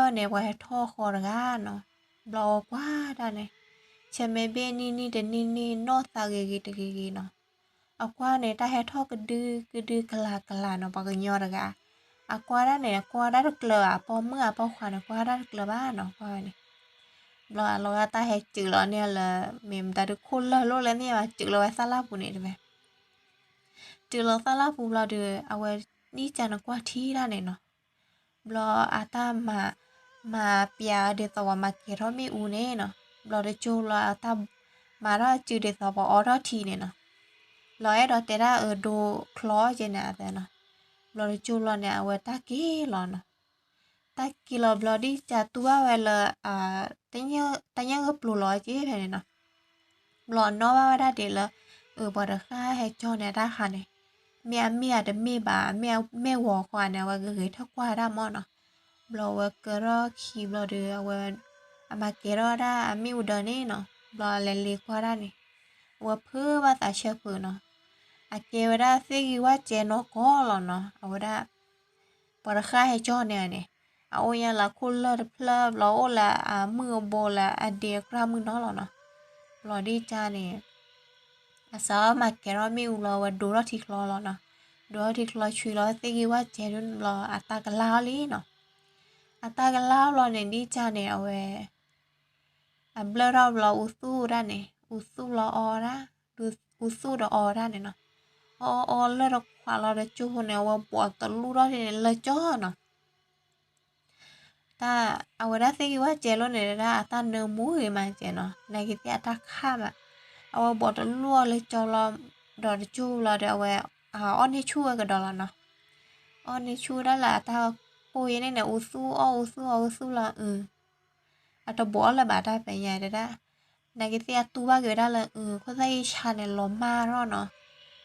ဝဲဒၣ်တၢ်ကတၢၢ်လီၤန့ၣ် အဝဲနီၢ်သးတဂ့ၤလၢၤဘၣ်ဒံၣ်ကၢ်နီၤ, တၢ်ယဲၢ်ကထီၣ်နးတလၢာ်, တၢ်ကိၢ်ထီၣ်ပၠး. ဘျီလီၤဒ်သိး အတူၢ်ဘၣ်ဝဲန့ၣ် ပှၤဟဲထီၣ်ဃီတဂၤနီၤ. ဘျီအဝဲကွၢ်ဒၣ်န့ၣ် ဆၢမ့ၢ်ဘ့ၣ်နံၣ်နံၣ်တနံၣ်နံၣ် နီၢ်သးဂ့ၤဂ့ၤတဂ့ၤဂ့ၤနီၤ. အကွၢ်န့ၣ် တၢ်ဟဲထီၣ်ကဒုကဒုကလၤကလၤနီၤ, ပှၤကညီတဂၤ. အကွၢ်ဒၣ်န့ၣ် အကွၢ်ဒၣ်တကျၢၤဘၣ် အပိာ်မုၣ်အပိာ်ခွါန့ၣ် ကွၢ်ဒၣ်တကျၢၤဘၣ်နီၤ, ကွၢ်ဝဲန့ၣ်. ဘျီအလီၤဂာ်တၢ်ဟဲစၢးလီၤန့ၣ်လၢ မ့ၢ်မတၤဒုးခိၣ်လၢာ်လိၣ်လဲၣ်န့ၣ် ဘၣ်စၢးလီၤဝဲသၣ်လၢ်ပူၤန့ၣ်တဲဝဲ. စၢးလီၤသၣ်လၢ်ပူၤဘျီဒီး အဝဲဒံၣ်ကၢ်န့ၣ်ကွၢ်ထံတၢ်န့ၣ်နီၤ. ဘျီအတၢ်မၤ မၤပျးဒ်သိးပှၤမၤကဲၤထီၣ်မ့ၣ်အူန့ၣ်နီၤ. ဘျီတကၠိဘျီအတၢ်မၤထီၣ်စုဒ်သိးပှၤအီထီၣ်ထံန့ၣ်နီၤ. ဘျီအဲၣ်ဒိးတဲဒၣ်အဒိချီက့န့ၣ်အသးနီၤ. ဘျီတကၠိဘျီန့ၣ် အဝဲတၢ်က့ၤလီၤနီၤ. တၢ်က့ၤလီၤဘျီဒံၣ်ကၢ်တူၢ်ဘၣ်ဝဲလၢ တၢ်ညၣ်ဂၢၢ်ပျိၤလီၤက့ဖဲန့ၣ်နီၤ. ဘျီအနီၣ်ဘၣ်ဝဲဒၣ်ဒ်လၢ အၢ ပှၤတဃၣ်ဟဲကၠီန့ၣ်တၢ်ဟါန့ၣ် မ့ၢ်အမ့ၢ်အတမ့ၢ်ဘၣ်, မ့ၢ်အမ့ၢ်ဂီၤဃီန့ၣ် အဝဲဂ့ၤဂ့ၤထၢၣ်ကွၢ်ဒၣ်မၢ်နီၤ. ဘျီအဝဲကဲထီၣ်ခံဘျီဒီး အဝဲ အမၤကဲထီၣ်ဒၣ်အမ့ၣ်အူဒီးန့ၣ်နီၤ. ဘျီအလဲၤလ့ကွၢ်ဒၣ်န့ၣ် အဝဲဖုးဘၣ်သးဆၢဖုးနီၤ. အကဲဝဲဒၣ်သ့ၣ်ဂံၢ်ဝၣ်စဲနီၢ်ကီၢ်လီၤနီၤ. အဝဲဒၣ် ပှၤတဃၣ်ဟဲကၠီန့ၣ်န့ၣ် အအိၣ်ညါလၢခိၣ်လၢၢ်တဖျၢၣ် ဘျီအိၣ်လၢအမုၢ်အဘိလၢအဒ့အကြၢးမုၢ်နီၤလီၤနီၤ. ဘျီဒံၣ်ကၢ်န့ၣ် အစးထီၣ်မၤကဲထီၣ်မ့ၣ်အူလီၤ အဝဲဒိးထီၣ်ထံချီလီၤနီၤ. ဒိးထီၣ်ထံချီဆွံလီၤသ့ၣ်ဂံၢ်ဝၣ်စဲဒုးဘျီ အတၢ်ကလၢ်အီၤလံနီၤ. အတၢ်ကလၢ်အီၤဘျီန့ၣ် ဒံၣ်ကၢ်န့ၣ် အဝဲ အဘျၢၣ်ထီၣ်ဘျီအူသူၣ်ဒၣ်န့ၣ် အူသူၣ်လီၤအီဒၣ်, အူသူၣ်ဒီးအီဒၣ်န့ၣ်နီၤ. အီအီလၢတခွးလီၤတကၠိန့ၣ် အဝဲဘိးတလူၢ်ထီၣ်န့ၣ် လၢကၠီနီၤ. တၢ် အဝဲဒၣ်သ့ၣ်ဂံၢ်ဝၣ်စဲလိာ်န့ၣ်ဒၣ် အတၢ်နၢမူဂ့ၤမးစဲနီၤ, နာ်က့ၤသ့ၣ်အတၢ်ခၣ်မး, အဝဲဘိးတလူၢ်အီၤလၢကၠီလီၤ, ဒီးတကၠိလီၤဒီးအဝဲ အီၣ်န့ၢ်ဆူၣ်ဝဲကဒီးလီၤနီၤ. အီၣ်န့ၢ်ဆူၣ်ဒၣ်လၢအတၢ်ကိၢ်ယဲန့ၣ်န့ၣ် အူသူၣ်အီၣ်အူသူၣ်အီၣ်အူသူၣ်လီၤအု, အတဘိးအီၤလၢၤဘၣ်တၢ်ဖဲညါတဒၣ်. နာ်က့သ့ၣ်အတူၢ်ဘၣ်က့ၤဝဲဒၣ်လၢ အခိၣ်သၣ်အ့ၣ်ဆါန့ၣ်လီၤမၢ်ထီၣ်နီၤ,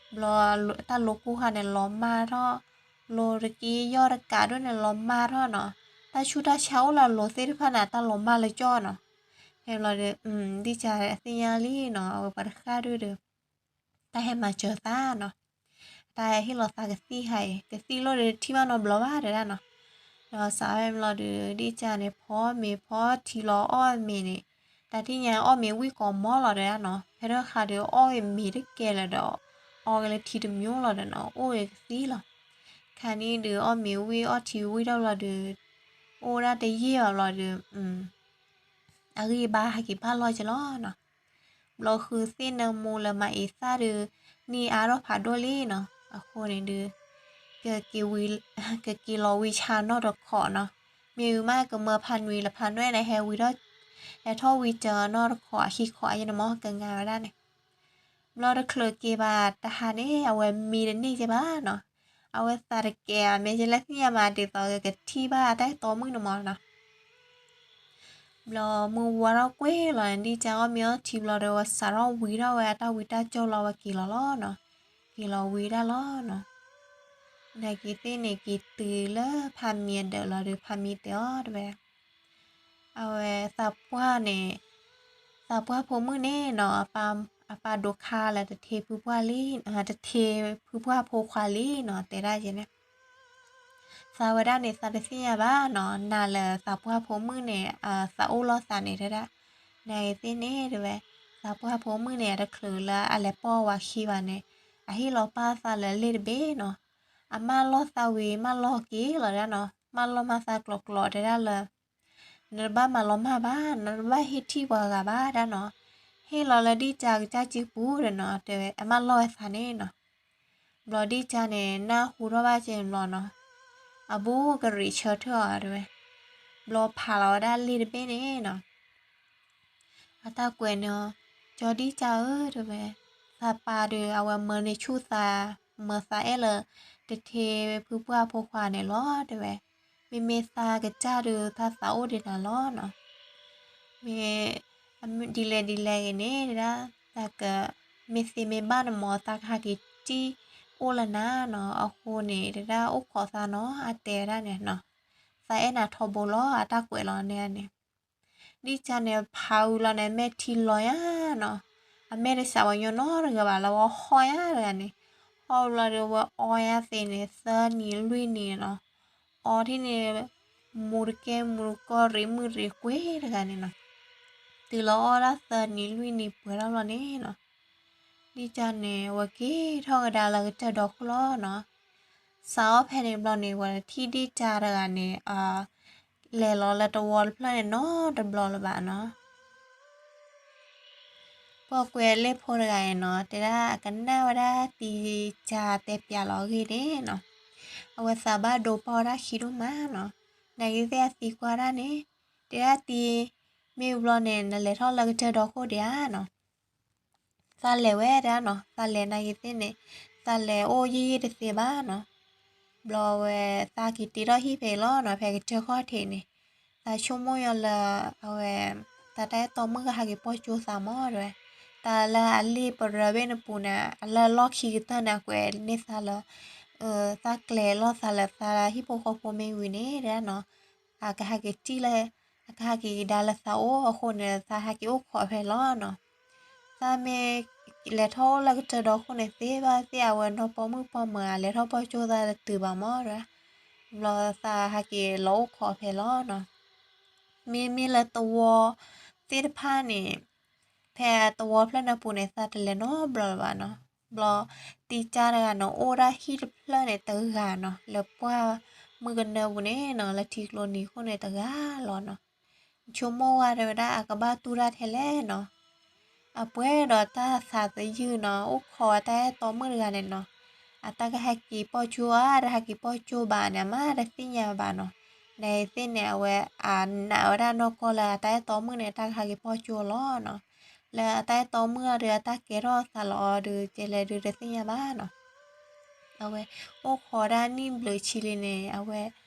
ဘျီတၢ်လိၤကိၢ်ဃာ်န့ၣ်လီၤမၢ်ထီၣ်, လိၤတက့ယီၢ်တကးဒိၣ်န့ၣ်လီၤမၢ်ထီၣ်နီၤ, တၢ်ဆူၣ်တၢ်ဆါအိၣ်လၢအလိၤသ့ၣ်တဖၣ်န့ၣ် တၢ်လီၤမၢ်လၢကၠီနီၤ. ဖဲဘျီဒီး ဒ့ၣ်ကၢအသ့ၣ်ညါလံနီၤ, အဝဲပှၤတဃၣ်ဒုဒီး တၢ်ဟဲမၤစၢၤသးနီၤ. တၢ်ဟဲဟ့ၣ်လီၤသးကသံၣ်ဟါအံၤ ကသံၣ်လိၣ်ဒီးထံၣ်ဘၣ်နီတဘျီဘၣ်တဲဒၣ်နီၤ. ဒီးစးဝဲဘျီဒီး ဒ့ၣ်ကၢန့ၣ် ဖီမ့ၤဖီထံလီၤအီၣ်မ့ၤန့ၣ်, တၢ်ထံၣ်ညါအီၣ်မ့ၤဝံၣ်ကိးမီလီၤတဲဒၣ်နီၤ. ဖဲထီၣ်ဃးဒီးအီၣ်မ့ၤတကဲလၢၤဒီး အီက့ၤလၢထံတမံၤလီၤဒီးနီၤ, အိၣ်က့ၤကသံၣ်လီၤ. ခါန့ၣ်ဒုးအီၣ်မ့ၤဝံၣ်အီၣ်ထံဝံၣ်ထီၣ်ဘျီဒီး အိၣ်ဒၣ်တယံာ်ဘၣ်ဘျီဒီး အဂံၢ်အဘါဟဲက့ၤဘၣ်လီၢ်က့ၤလီၤနီၤ. ဘျီဃုသ့ၣ်နၢမူလၢမၤအံၤသၣ်ဒီး နံၣ်အါထီၣ်ဖးဒိၣ်လံနီၤ. အဃိန့ၣ်ဒုး ကက့ၤလီၤဝံဆါနီတခီနီၤ. မ့ၢ်ဝံၤမးကမၢဖးနွံလၢဖးနွဲၣ်န့ၣ် ဟဲဝံထီၣ်, ဟဲထီၣ်ဝံတၢၤနီတခီအခံခီအယဲန့ၣ်မ့ၢ်ကငါဝဲဒၣ်န့ၣ် ဘျီတချုးက့ၤဘၣ်တဟါန့ၣ် အဝဲမံတန့ၢ်က့ဘၣ်နီၤ. အဝဲသးတကဲအမဲာ်ကလဲၣ်သ့ၣ်ညါမး ဒ်သိးကကထံၣ်ဘၣ်အတၢ်အဲၣ်တီမုၣ်န့ၣ်မ့ၢ်နီၤ. ဘျီမုၢ်ဝါထီၣ်ကွ့ၢ်လီၤန့ၣ် ဒ့ၣ်ကၢအီၣ်မ့ၤအီထံဘျီဒီး ဝဲစးထီၣ်ဝံထီၣ်ဝဲအတၢ်ဝံတၢ်ကၠီလီၤ ဝဲက့ၤလီၤလီၤနီၤ. က့ၤလီၤဝံဒၣ်လီၤနီၤ. နာ်က့သ့ၣ်န့ၣ် က့ၤတုၤလၢဖးမံအဒၢးလီၤဒီး ဖးမံတဲအီၤတဲဝဲ အဝဲသးပှၢ်န့ၣ်, သးပှၢ်ဖိမုၣ်န့ၣ်နီၤ, အပၢ်ဒိးခါလၢတထ့ဖုပှၢ်လံ, တထ့ဖုပှၢ်ဖိခွါလံနီၤ တဲဒၣ်ယဲန့ၣ်. သးဝဲဒၣ်န့ၣ် သးတသ့ၣ်ညါဘၣ်နီၤ, နာ်လၢသးပှၢ်ဖိမုၣ်န့ၣ် သးအိၣ်လီၤသးန့ၣ်တဲဒၣ်. နာ်က့သ့ၣ်န့ၣ်တဲဝဲ, သးပှၢ်ဖိမုၣ်န့ၣ် အတချုးလၢအလဲၤပိာ်ဝၤခံဘၣ်န့ၣ်, အဟ့ၣ်လီၤပၢ်သးလၢလ့ၣ်တဘ့ၣ်နီၤ. အမၢလီၤသးဝံၤ မၢလီၤက့ၤလီၤဒၣ်နီၤ, မၢလီၤမၢ်သးကျိၤကျိၤတဲဒၣ်လၢ နတဘၣ်မၤလီၤမၢ်ဘၣ်, နတဘၣ်ဟ့ၣ်ထံၣ်ပှၤဂၤဘၣ်ဒၣ်နီၤ, ဟ့ၣ်လီၤလၢဒ့ၣ်ကၢကစၢ်စုပူၤဒီးနီၤ တဲဝဲ အမၢလီၤဝဲသးန့ၣ်နီၤ. ဘျီဒ့ၣ်ကၢန့ၣ် နၢ်ဟူထီၣ်ဘၣ်က့ၤဘျီနီၤ, အဘူးကရံးဆၢထၢၣ်အီၤတဲဝဲ, ဘျီဖးလီၤဝဲဒၣ်လ့ၣ်တဘ့ၣ်န့ၣ်နီၤ. အတၢ်ကွဲးန့ၣ်, ကၠီဒ့ၣ်ကၢဧၢ တဲဝဲ, သးပၢ်ဒီးအဝဲမၢန့ၢ်ဆူၣ်သး, မၢသးအဲၣ်လၢ တထ့ဖုပှၢ်ဖိခွါန့ၣ်လီၤ တဲဝဲ. မ့မ့ၢ်သးကစၢ်ဒီး သးသးအိၣ်ဒံးနၤလီၤနီၤ. မ့ၢ်ဒ်လဲၣ်ဒ်လဲၣ်ဂ့ၤန့ၣ် တဲဒၣ်, သးက, မ့ၢ်သ့မ့ၢ်ဘၣ်န့ၣ်မ့ၢ် သးကဟးက့ၤတံၢ်အိၣ်လၢနၤနီၤ, အဃိန့ၣ် တဲဒၣ်အိၣ်ခိးသးနီၤ အတဲဝဲဒၣ်န့ၣ်နီၤ. သးအဲၣ်နၤထီဘိလီၤ အတၢ်ကွဲးလီၤန့ၣ်န့ၣ် ဒ့ၣ်ကၢန့ၣ် ဖးဝံၤလီၤန့ၣ် အမဲာ်ထံလီၤညါနီၤ, အမဲာ်တစးဝဲညီနီတဂၤဘၣ်လၢဝဲဟီၣ်ညါတဂၤန့ၣ်, ဟီၣ်ဝံၤလီၤဒီးဝဲအီညါသ့န့ၣ် သၢနံၤလွံၢ်နံၤနီၤ, အီထံၣ်န့ၣ် မူတကဲမူတကီၢ်ရ့မုၣ်ရ့ကွ့တဂၤန့ၣ်နီၤ, တုၤလီၤအီၣ်ဒၣ်သၢနံၤလွံၢ်နံၤပှဲၤထီၣ်လီၤန့ၣ်နီၤ ဒ့ၣ်ကၢန့ၣ် အဝဲက့ၤထီၣ်ကဒါလၢကစၢၢ်ဒီခိၣ်လီၤနီၤ. စးအီၣ်ဖဲန့ၣ်ဘျီန့ၣ် ဝဲထံၣ်ဒ့ၣ်ကၢတဂၤန့ၣ် လဲၤလီၤလၢတဝီတဖျၢၣ်န့ၣ်နီတဘျီလၢၤဘၣ်နီၤ. ပှၤကွဲးလ့ၣ်ဖိတဂၤအံၤနီၤ တဲဒၣ်အကနၣ်ဝဲဒၣ်တံၤကၢတဲပျးလီၤအဂ့ၢ်န့ၣ်နီၤ, အဝဲသးဘၣ်ဒိပာ်ဝဲဒၣ်ခံဒိၣ်မးနီၤ. နာ်က့သ့ၣ်အသံကွၢ်ဒၣ်န့ၣ်, တဲဒၣ်တံၤ, မ့ၢ်ဘျီန့ၣ် နလဲၤထီၣ်လၢကစၢၢ်ဒီခိၣ်ဒံးဧါနီၤ. သးလဲၤဝဲဒၣ်နီၤ, သးလဲၤနာ်က့သ့ၣ်န့ၣ်, သးလဲၤအိၣ်ယံာ်ယံာ်တသ့ဘၣ်နီၤ. ဘျီဝဲသးက့ၤတ့ထီၣ်ဟံၣ်ဖဲအံၤလီၤနီၤ, ဖဲကစၢၢ်ခီၣ်ထံးန့ၣ်, သးဆိကမိၣ်ညီလၢ အဝဲ သးတၢ်အဲၣ်တီမုၣ်ကဟးက့ၤပိာ်ကၠိသးမးတဲဝဲ, တၢ်လၢအလ့ၣ်ပရၢဘ့ၣ်နပူၤန့ၣ် အလၢအလီၢ်ခံကတၢၢ်န့ၣ် အကွဲးန့ၢ်သးလၢ သးကျဲၤလီၤသးလၢသးဟံၣ်ဖိဃီဖိမ့ၢ်ဝံၤန့ၣ်တဲဒၣ်နီၤ, အကဟးက့ၤတံၢ်လၢ အကဟးက့ၤကဒါလၢသးအိၣ်အဃိန့ၣ် သးဟးက့ၤအိၣ်ခိးဖဲလီၤနီၤ. သးမ့ၢ်လဲၤထီၣ်အိၣ်လၢကစၢၢ်ဒီခိၣ်န့ၣ် သ့ဘၣ်သ့ၣ်အဝဲနီၢ်ပိာ်မုၣ်ပိာ်မၢၤ အလဲၤထီၣ်ပိာ်ကၠိသးတတုၤဘၣ်မးတဲဝဲ, ဘျီသးဟးက့ၤလီၤအိၣ်ခိးဖဲလီၤနီၤ. မ့မ့ၢ်လၢသဝီသ့ၣ်တဖၣ်န့ၣ်, ဖဲသဝီဖျၢၣ်နၢပူၤန့ၣ် သးတလဲၤနီတဘျီလၢၤဘၣ်နီၤ. ဘျီတံၤကၢ်တဂၤန့ၣ် အိၣ်ဒၣ်ဟံၣ်တဖျၢၣ်န့ၣ်တဂၤနီၤ, လၢပှၢ်မုၢ်ကနၢပူၤန့ၣ်နီၤ, လၢထံကျိနံၤခိၣ်န့ၣ်တဂၤလီၤနီၤ. ဆိကမိၣ်ဝဲတဲဝဲဒၣ်အကဘၣ်တူၢ်တၢ်ထဲလဲၣ်နီၤ. အပှဲၤဒီးတၢ်သးသယုၢ်နီၤ, အိၣ်ခိးအတၢ်အဲၣ်တီမုၣ်တဂၤန့ၣ်နီၤ, အတၢ်ကဟဲက့ၤပိာ်ကၠိဧါ တဟဲက့ၤပိာ်ကၠိဘၣ်န့ၣ် အမါတသ့ၣ်ညါဘၣ်နီၤ. နသ့ၣ်န့ၣ် အဝဲအနာ်ဝဲဒၣ်နီၢ်ကီၢ်လၢအတၢ်အဲၣ်တီမုၣ်န့ၣ် အတၢ်ကဟဲက့ၤပိာ်ကၠိလီၤနီၤ. လၢအတၢ်အဲၣ်တီမုၣ်အဒီး အတၢ်ကဲထီၣ်သးလီၤအီၤဒီး ကဲလဲၣ်ဒုးတသ့ၣ်ညါဘၣ်နီၤ. အဝဲအိၣ်ခိးဒၣ်နံၣ်ဘျုးဆံလံန့ၣ် အဝဲ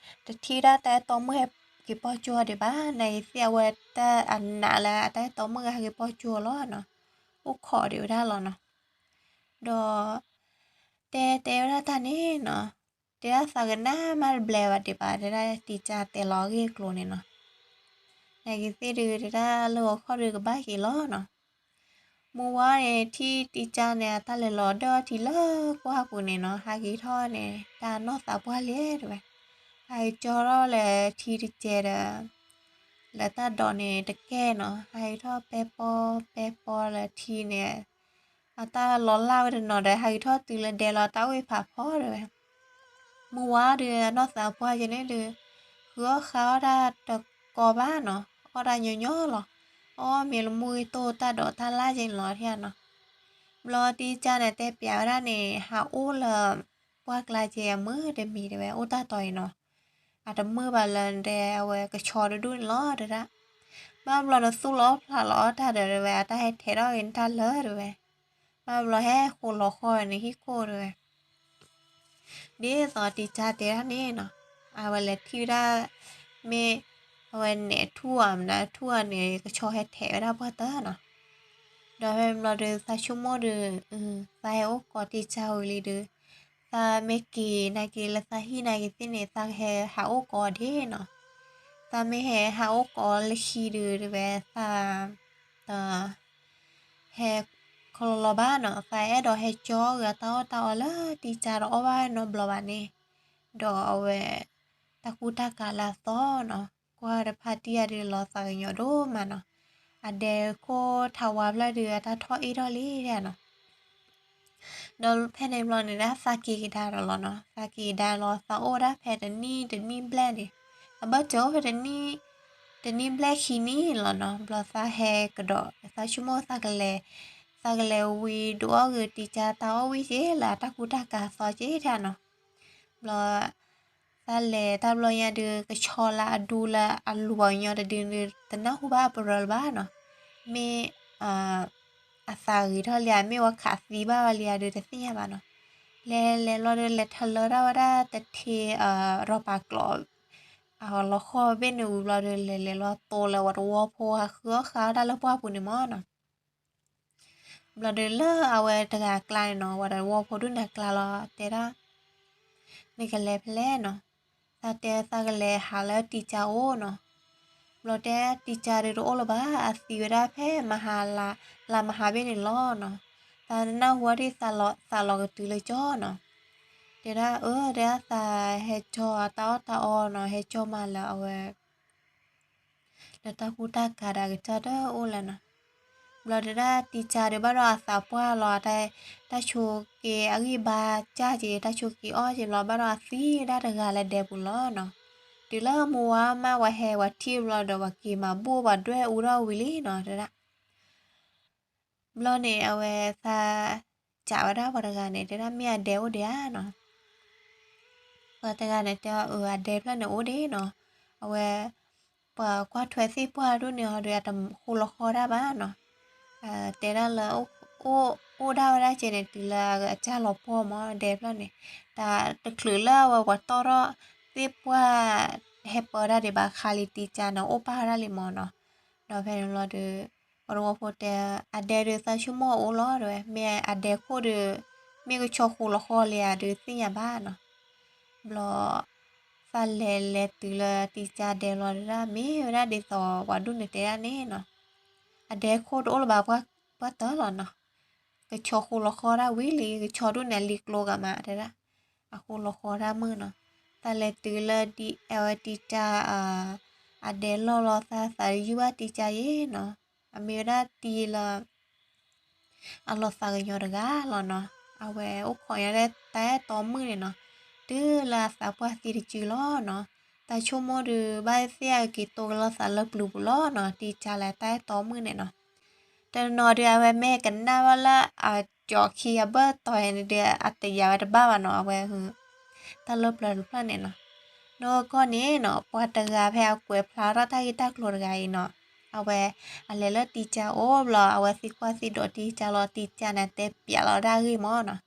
တထံၣ်ဒၣ်တၢ်အဲၣ်တီမုၣ်ဟဲ ဟဲက့ၤပိာ်ကၠိဒံးဘၣ်, နာ်က့ၤသ့ၣ်အဝဲတၢ်အနးလၢအတၢ်အဲၣ်တီမုၣ်ဂၤဟဲက့ၤပိာ်ကၠိလီၤနီၤ, အိၣ်ခိးဒံးဝဲဒၣ်လီၤနီၤ. ဒီး တဲတဲဝဲဒၣ်တၢ်န့ၣ်နီၤ, တဲဒၣ်သးကနၣ်မးတဘျဲးဘၣ်ဒံးဘၣ် တဲဒၣ်တံကၢ်တဲလီၤအဂ့ၢ်အကျိၤန့ၣ်နီၤ. နာ်က့ၤသ့ၣ်ဒုး တဲဒၣ်လၢဂီၤခီဒုးကဘၣ်က့ၤလီၤနီၤ. မုၢ်ဝါန့ၣ် ထံၣ်တံကၢ်န့ၣ် အတၢ်လဲၤလီၤဒၢၣ်ထံလၢကွၢ်ပူၤန့ၣ်နီၤ, ဟးက့ၤထီၣ်န့ၣ် တၢ်နီၢ်သးပှၢ်လံတဲဝဲ, ဟးက့ၤကၠီထီၣ်လၢထံတကဲဒီး လၢတၢ်ဒိးန့ၣ်တကဲနီၤ, ဟးက့ၤထီၣ်ပဲပီပဲပီလၢထံန့ၣ် အတၢ်လီၤလၢ်ဝဲတနီၤဒီး ဟးက့ၤထီၣ်တုၤလၢဒဲလီၤတၢ်အိၣ်ဖးဖီတဲဝဲ. မုၢ်ဝါဒုး အနီၢ်သးပှၢ်ကဲန့ၣ်ဒုး ဃုအီၣ်ဃါအီၣ်တၢ်တကီဘၣ်နီၤ, အီၣ်တၢ်ညီညီလီၤ. အီၣ်မ့ၢ်လၢမုၢ်ဂ့ၤတိၢ်တၢ်ဒိးတၢ်လၢ်ကဲန့ၣ်လီၤထဲနီၤ. ဘျီတံကၢ်န့ၣ်တဲပျးဝဲဒၣ်န့ၣ် ဟးအိၣ်လၢ ပှၢ်ကျါကဲအမုၢ်တမံၤတဲဝဲ အိၣ်တၢ်တီၤအံၤနီၤ, အတမုာ်ဘၣ်လၢတဲအဝဲကဆီတဒူၣ်န့ၣ်လီၤတဲဒၣ်. ဘၣ်ဘျီနသူၣ်လီၤဖျးလီၤအီၣ်တၢ်ဒီးတဲဝဲ အတၢ်ဟဲထဲးထီၣ်က့ၤနတၢ်လၢာ်တဲဝဲ, ဘၣ်ဘျီဟဲဃိးလီၤဃီန့ၣ်ဟံၣ်ခိၣ်တဲဝဲ ဒ်သိးတံကၢ်တဲဒၣ်န့ၣ်နီၤ, အဝဲလဲၤထံၣ်ဝဲဒၣ် မ့ၢ်အဝဲနဲးထူၣ်ဧါ မနုၤထူၣ်ဧါန့ၣ် ကဆီဟဲထဲးဝဲဒၣ်ပှၢ်တၢၢ်နီၤ. ဒီးဖဲန့ၣ်ဘျီဒီး သးဆိကမိၣ်ဒီး သးဟဲအိၣ်ကိးတံကၢ်ဝံၤလံဒီး သးမ့ၢ်က့ၤနာ်က့ၤလၢသးဟံၣ်နာ်က့ၤသ့ၣ်န့ၣ် သးကဟဲဟးအိၣ်ကိးဒ့နီၤ. သးမ့ၢ်ဟဲဟးအိၣ်ကိးလၢခံဒီးတဲဝဲ သး ဟဲ ခီလီၤလီၤဘၣ်နီၤ, သးအဲၣ်ဒိးဟဲကၠီဂ့ၤအတၢ်အီၣ်တၢ်အီလၢ တံကၢ်တအီၣ်ဘၣ်နီတဘျီဘၣ်န့ၣ်, ဒီးအဝဲ တၢ်ကူတၢ်ကၤလၢအသီနီၤ, ကွၢ်တဖၣ်တံၢ်အဒုးလီၤသးကညီၤဒိၣ်မးနီၤ, အဒဲခိၣ်ထးဝါဖျၢၣ်ဒုးအတၢ်ထီၣ်အ့ၣ်ထီၣ်လံဒၣ်နီၤ. ဒီးဖဲန့ၣ်ဘျီန့ၣ်ဒၣ်သးက့ၤကဒါဒီးလီၤနီၤ, သးက့ၤကဒါလီၤ သးအိၣ်ဒၣ်ဖဲတနံၣ်တနံၣ်ဘျဲၣ်န့ၣ်, အဘၢၣ်စၢၤအိၣ်ဖဲတနံၣ် တနံၣ်ဘျဲၣ်ခံနံၣ်လီၤနီၤ. ဘျီသးဟဲကဒီး သးဆိကမိၣ်သးကလဲၤ သးကလဲၤဝံၤဒုးအီၣ်ဂ့ၤတံကၢ်တၢ်အီၣ်ဝံၤက့ၤ လၢအတၢ်ကူတၢ်ကၤသီက့ၤဒၣ်နီၤ. ဘျီ သးလဲၤတၢ်ဘျီညါဒုး ကဆီလၢအဒူလၢအလူၤပှၤကညီတဒုန့ၣ် တနၢ်ဟူဘၣ်အပရၢလၢၤဘၣ်နီၤ, မ့ၢ် အသးဂ့ၤထီၣ်လံဧါ မ့ၢ်ဝဲခးသံဘၣ်ဝဲလံဧါဒုးတသ့ၣ်ညါဘၣ်နီၤ. လဲၤလဲၤလီၤဒီး လဲၤထလၢဒၣ်ဝဲဒၣ်တထ့ ရီၣ်ပာ်ကျိး အလီၤဃီၢ်ဘ့ၣ်န့ၣ်ဝံၤဘျီဒီး လဲၤလဲၤလီၤတိၤလၢဝဲတဝီဖိဟးဃုအီၣ်ဃါဝဲဒၣ်လၢပှၢ်ပူၤန့ၣ်မၢ်နီၤ. ဘျီဒီးလၢအဝဲတဂၤအကျါန့ၣ်နီၤ, ဝဲတဝီဖိဒူၣ်န့ၣ်အကျါလီၤ တဲဒၣ် နကလဲၤဖဲလဲၣ်နီၤ, သးတဲသးကလဲၤဟးလၢတံကၢ်အိၣ်နီၤ. ဘျီတဲတံကၢ်ဒုးတအိၣ်လၢၤဘၣ် အသံဝဲဒၣ်ဖဲမဟါလါ လါမဟါဘ့ၣ်န့ၣ်လီၤနီၤ. သးနၢ်ဟူဝဲဒၣ်သးလီၤကတုၤလၢကၠီနီၤ. တဲဒၣ်အၢ တဲဒၣ်သးဟဲကၠီတၢ်အီၣ်တၢ်အီနီၤ, ဟဲကၠီမးလၢအဝဲ လၢတၢ်ကူတၢ်ကၤဒီးအကစၢ်တအိၣ်လၢၤနီၤ. ဘျီတဲဒၣ်တံကၢ်ဒုးဘၣ်ဒီးအသးပှၢ်လီၤ, တၢ်ဆိးက့ၤအဂံၢ်ဘါကၢ်က့ၤ တၢ်ဆိးက့ၤအီၣ်က့ၤဘျီ ဘၣ်ဒီးအသံဝဲဒၣ်တဂၤလၢဒဲပူၤလီၤနီၤ. တုၤလၢမုၢ်ဝါမး ဝဲဟဲဝဲထံၣ်ဘျီဒီး ဝဲက့ၤမၤဘူၣ်ဝဲဒွဲၣ်အူထီၣ်ဝံၤလံနီၤ တဲဒၣ်. ဘျီန့ၣ် အဝဲသး စံးဝဲဒၣ်ပှၤတဂၤန့ၣ် တဲဒၣ်မ့ၢ်အဒဲအိၣ်ဒံးဧါနီၤ. ပှၤတဂၤန့ၣ်တဲအီၤ အၢ အဒဲဖျၢၣ်န့ၣ်အိၣ်ဒံးနီၤ. အဝဲ ပှၤကွၢ်ထွဲသ့ၣ်ပှၢ်ဒိၣ်န့ၣ်ဟီဒီး အတဃိလီၤဃီတၢ်ဘၣ်နီၤ. တဲဒၣ်လၢ အိၣ်ဒၣ်ဝဲဒၣ်ကဲန့ၣ် တုၤလၢအကစၢ်လီၤပှီၢ်မၢ် အဒဲဖျၢၣ်န့ၣ် တချုးလၢအဝဲပှၤတီၢ်ထီၣ်သ့ၣ်ပှၢ် ဟဲပၢတၢ်ဒံးဘၣ်ခါလံ တံကၢ်န့ၣ်အိၣ်ပၢ်ဝဲဒၣ်လံမၢ်နီၤ. ဒီးဖဲန့ၣ်ဘျီဒီး ပှၤတဝီဖိတဲ အဒဲဒုးသးဆိကမိၣ်အအိၣ်လီၤတဲဝဲ, မ့ၢ်အဒဲခိၣ်ဒီး မ့ၢ်ကဆီဃိလီၤဃီလံဧါဒုးသ့ၣ်ညါဘၣ်နီၤ. ဘျီ သးလဲၤလဲၤတုၤလၢတံကၢ်ဒဲဘျီတဲဒၣ် မ့ၢ်ဝဲဒၣ်ဒ်သိးပှၤဒိၣ်န့ၣ်တဲဒၣ်န့ၣ်နီၤ. အဒဲခိၣ်တအိၣ်လၢၤဘၣ်ပှၢ်တၢၢ်လီၤနီၤ. ကဆီဃိလီၤဃီဒၣ်ဝံၤလံ ကဆီဒိၣ်န့ၣ် အလံၤကျိဂၤမးတဲဒၣ်. အဃိလီၤဃီဒၣ်မုၢ်နီၤ. သးလဲၤတုၤလၢ အဝဲတံကၢ် အဒဲလီၢ်လီၤ သးသးယူၢ်ဘၣ်တံကၢ်ယဲနီၤ. အမ့ၢ်ဝဲဒၣ်တံလၢ အလီၤသးကညီၤတဂၤလီၤနီၤ. အဝဲအိၣ်ခိးညါလၢတၢ်အဲၣ်တီမုၣ်န့ၣ်နီၤ, တုၤလၢအသးပှၢ်သံတစုလီၤနီၤ. သးဆိကမိၣ်ဒီး ဘၣ်သ့ၣ်သ့ၣ်အက့ၤတိကလီၤသးလၢပျုၤပူၤလီၤနီၤ, တံကၢ်လၢတၢ်အဲၣ်တီမုၣ်န့ၣ်နီၤ. တနီၤဒီး အဝဲမ့ၢ်ကနၣ်ဘၣ်လၢအကၠီခံအဘၢၣ်တီၤန့ၣ်ဒီး အတယာ်ဝဲတဘၣ်ဘၣ်နီၤ, အဝဲ တၢ်လၢပျၢၤတဖျၢၣ်န့ၣ်နီၤ. နီၢ်ကီၢ်န့ၣ်နီၤ ပှၤတဂၤဖဲအကွဲးဖျါထီၣ်တၢ်ဂ့ၢ်တၢ်ကျိၤတဂၤအံၤနီၤ, အဝဲ အလဲၤလၢတံကၢ်အိၣ်ဘျီ အဝဲသံကွၢ်သံဒိးတံကၢ်လီၤ, တံကၢ်န့ၣ်တဲပျးလီၤဒၣ်အဂ့ၢ်မၢ်နီၤ.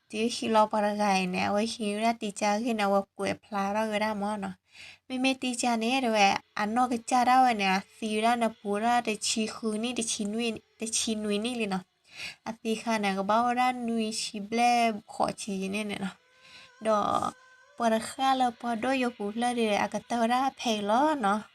တုၤဟံးလီၤပှၤတဂၤအံၤန့ၣ် အဝဲဟံးဝဲဒၣ်တံကၢ်အဂ့ၢ်န့ၣ် အဝဲကွဲးဖျါထီၣ်က့ၤဝဲဒၣ်မၢ်နီၤ. မ့မ့ၢ်တံၢ်ကၢ်န့ၣ် တဲဝဲ အနီၢ်ကစၢ်ဒၣ်ဝဲန့ၣ် အသံဝဲဒၣ်န့ၣ် ပူၤဒၣ်တဆံဃုနံၣ် တဆံနွံနံၣ်လံနီၤ. အသံခါန့ၣ် ကဘၣ်အိၣ်ဝဲဒၣ်နွံဆံဘျဲၣ်ဃိးဆံန့ၣ်န့ၣ်နီၤ. ဒီးပှၤတဃၣ်လၢပှၤဒိၣ်ယိာ်ပူၤဖျၢၣ်ဒီး အကတၢၢ်ဝဲဒၣ်ဖဲအံၤလီၤနီၤ.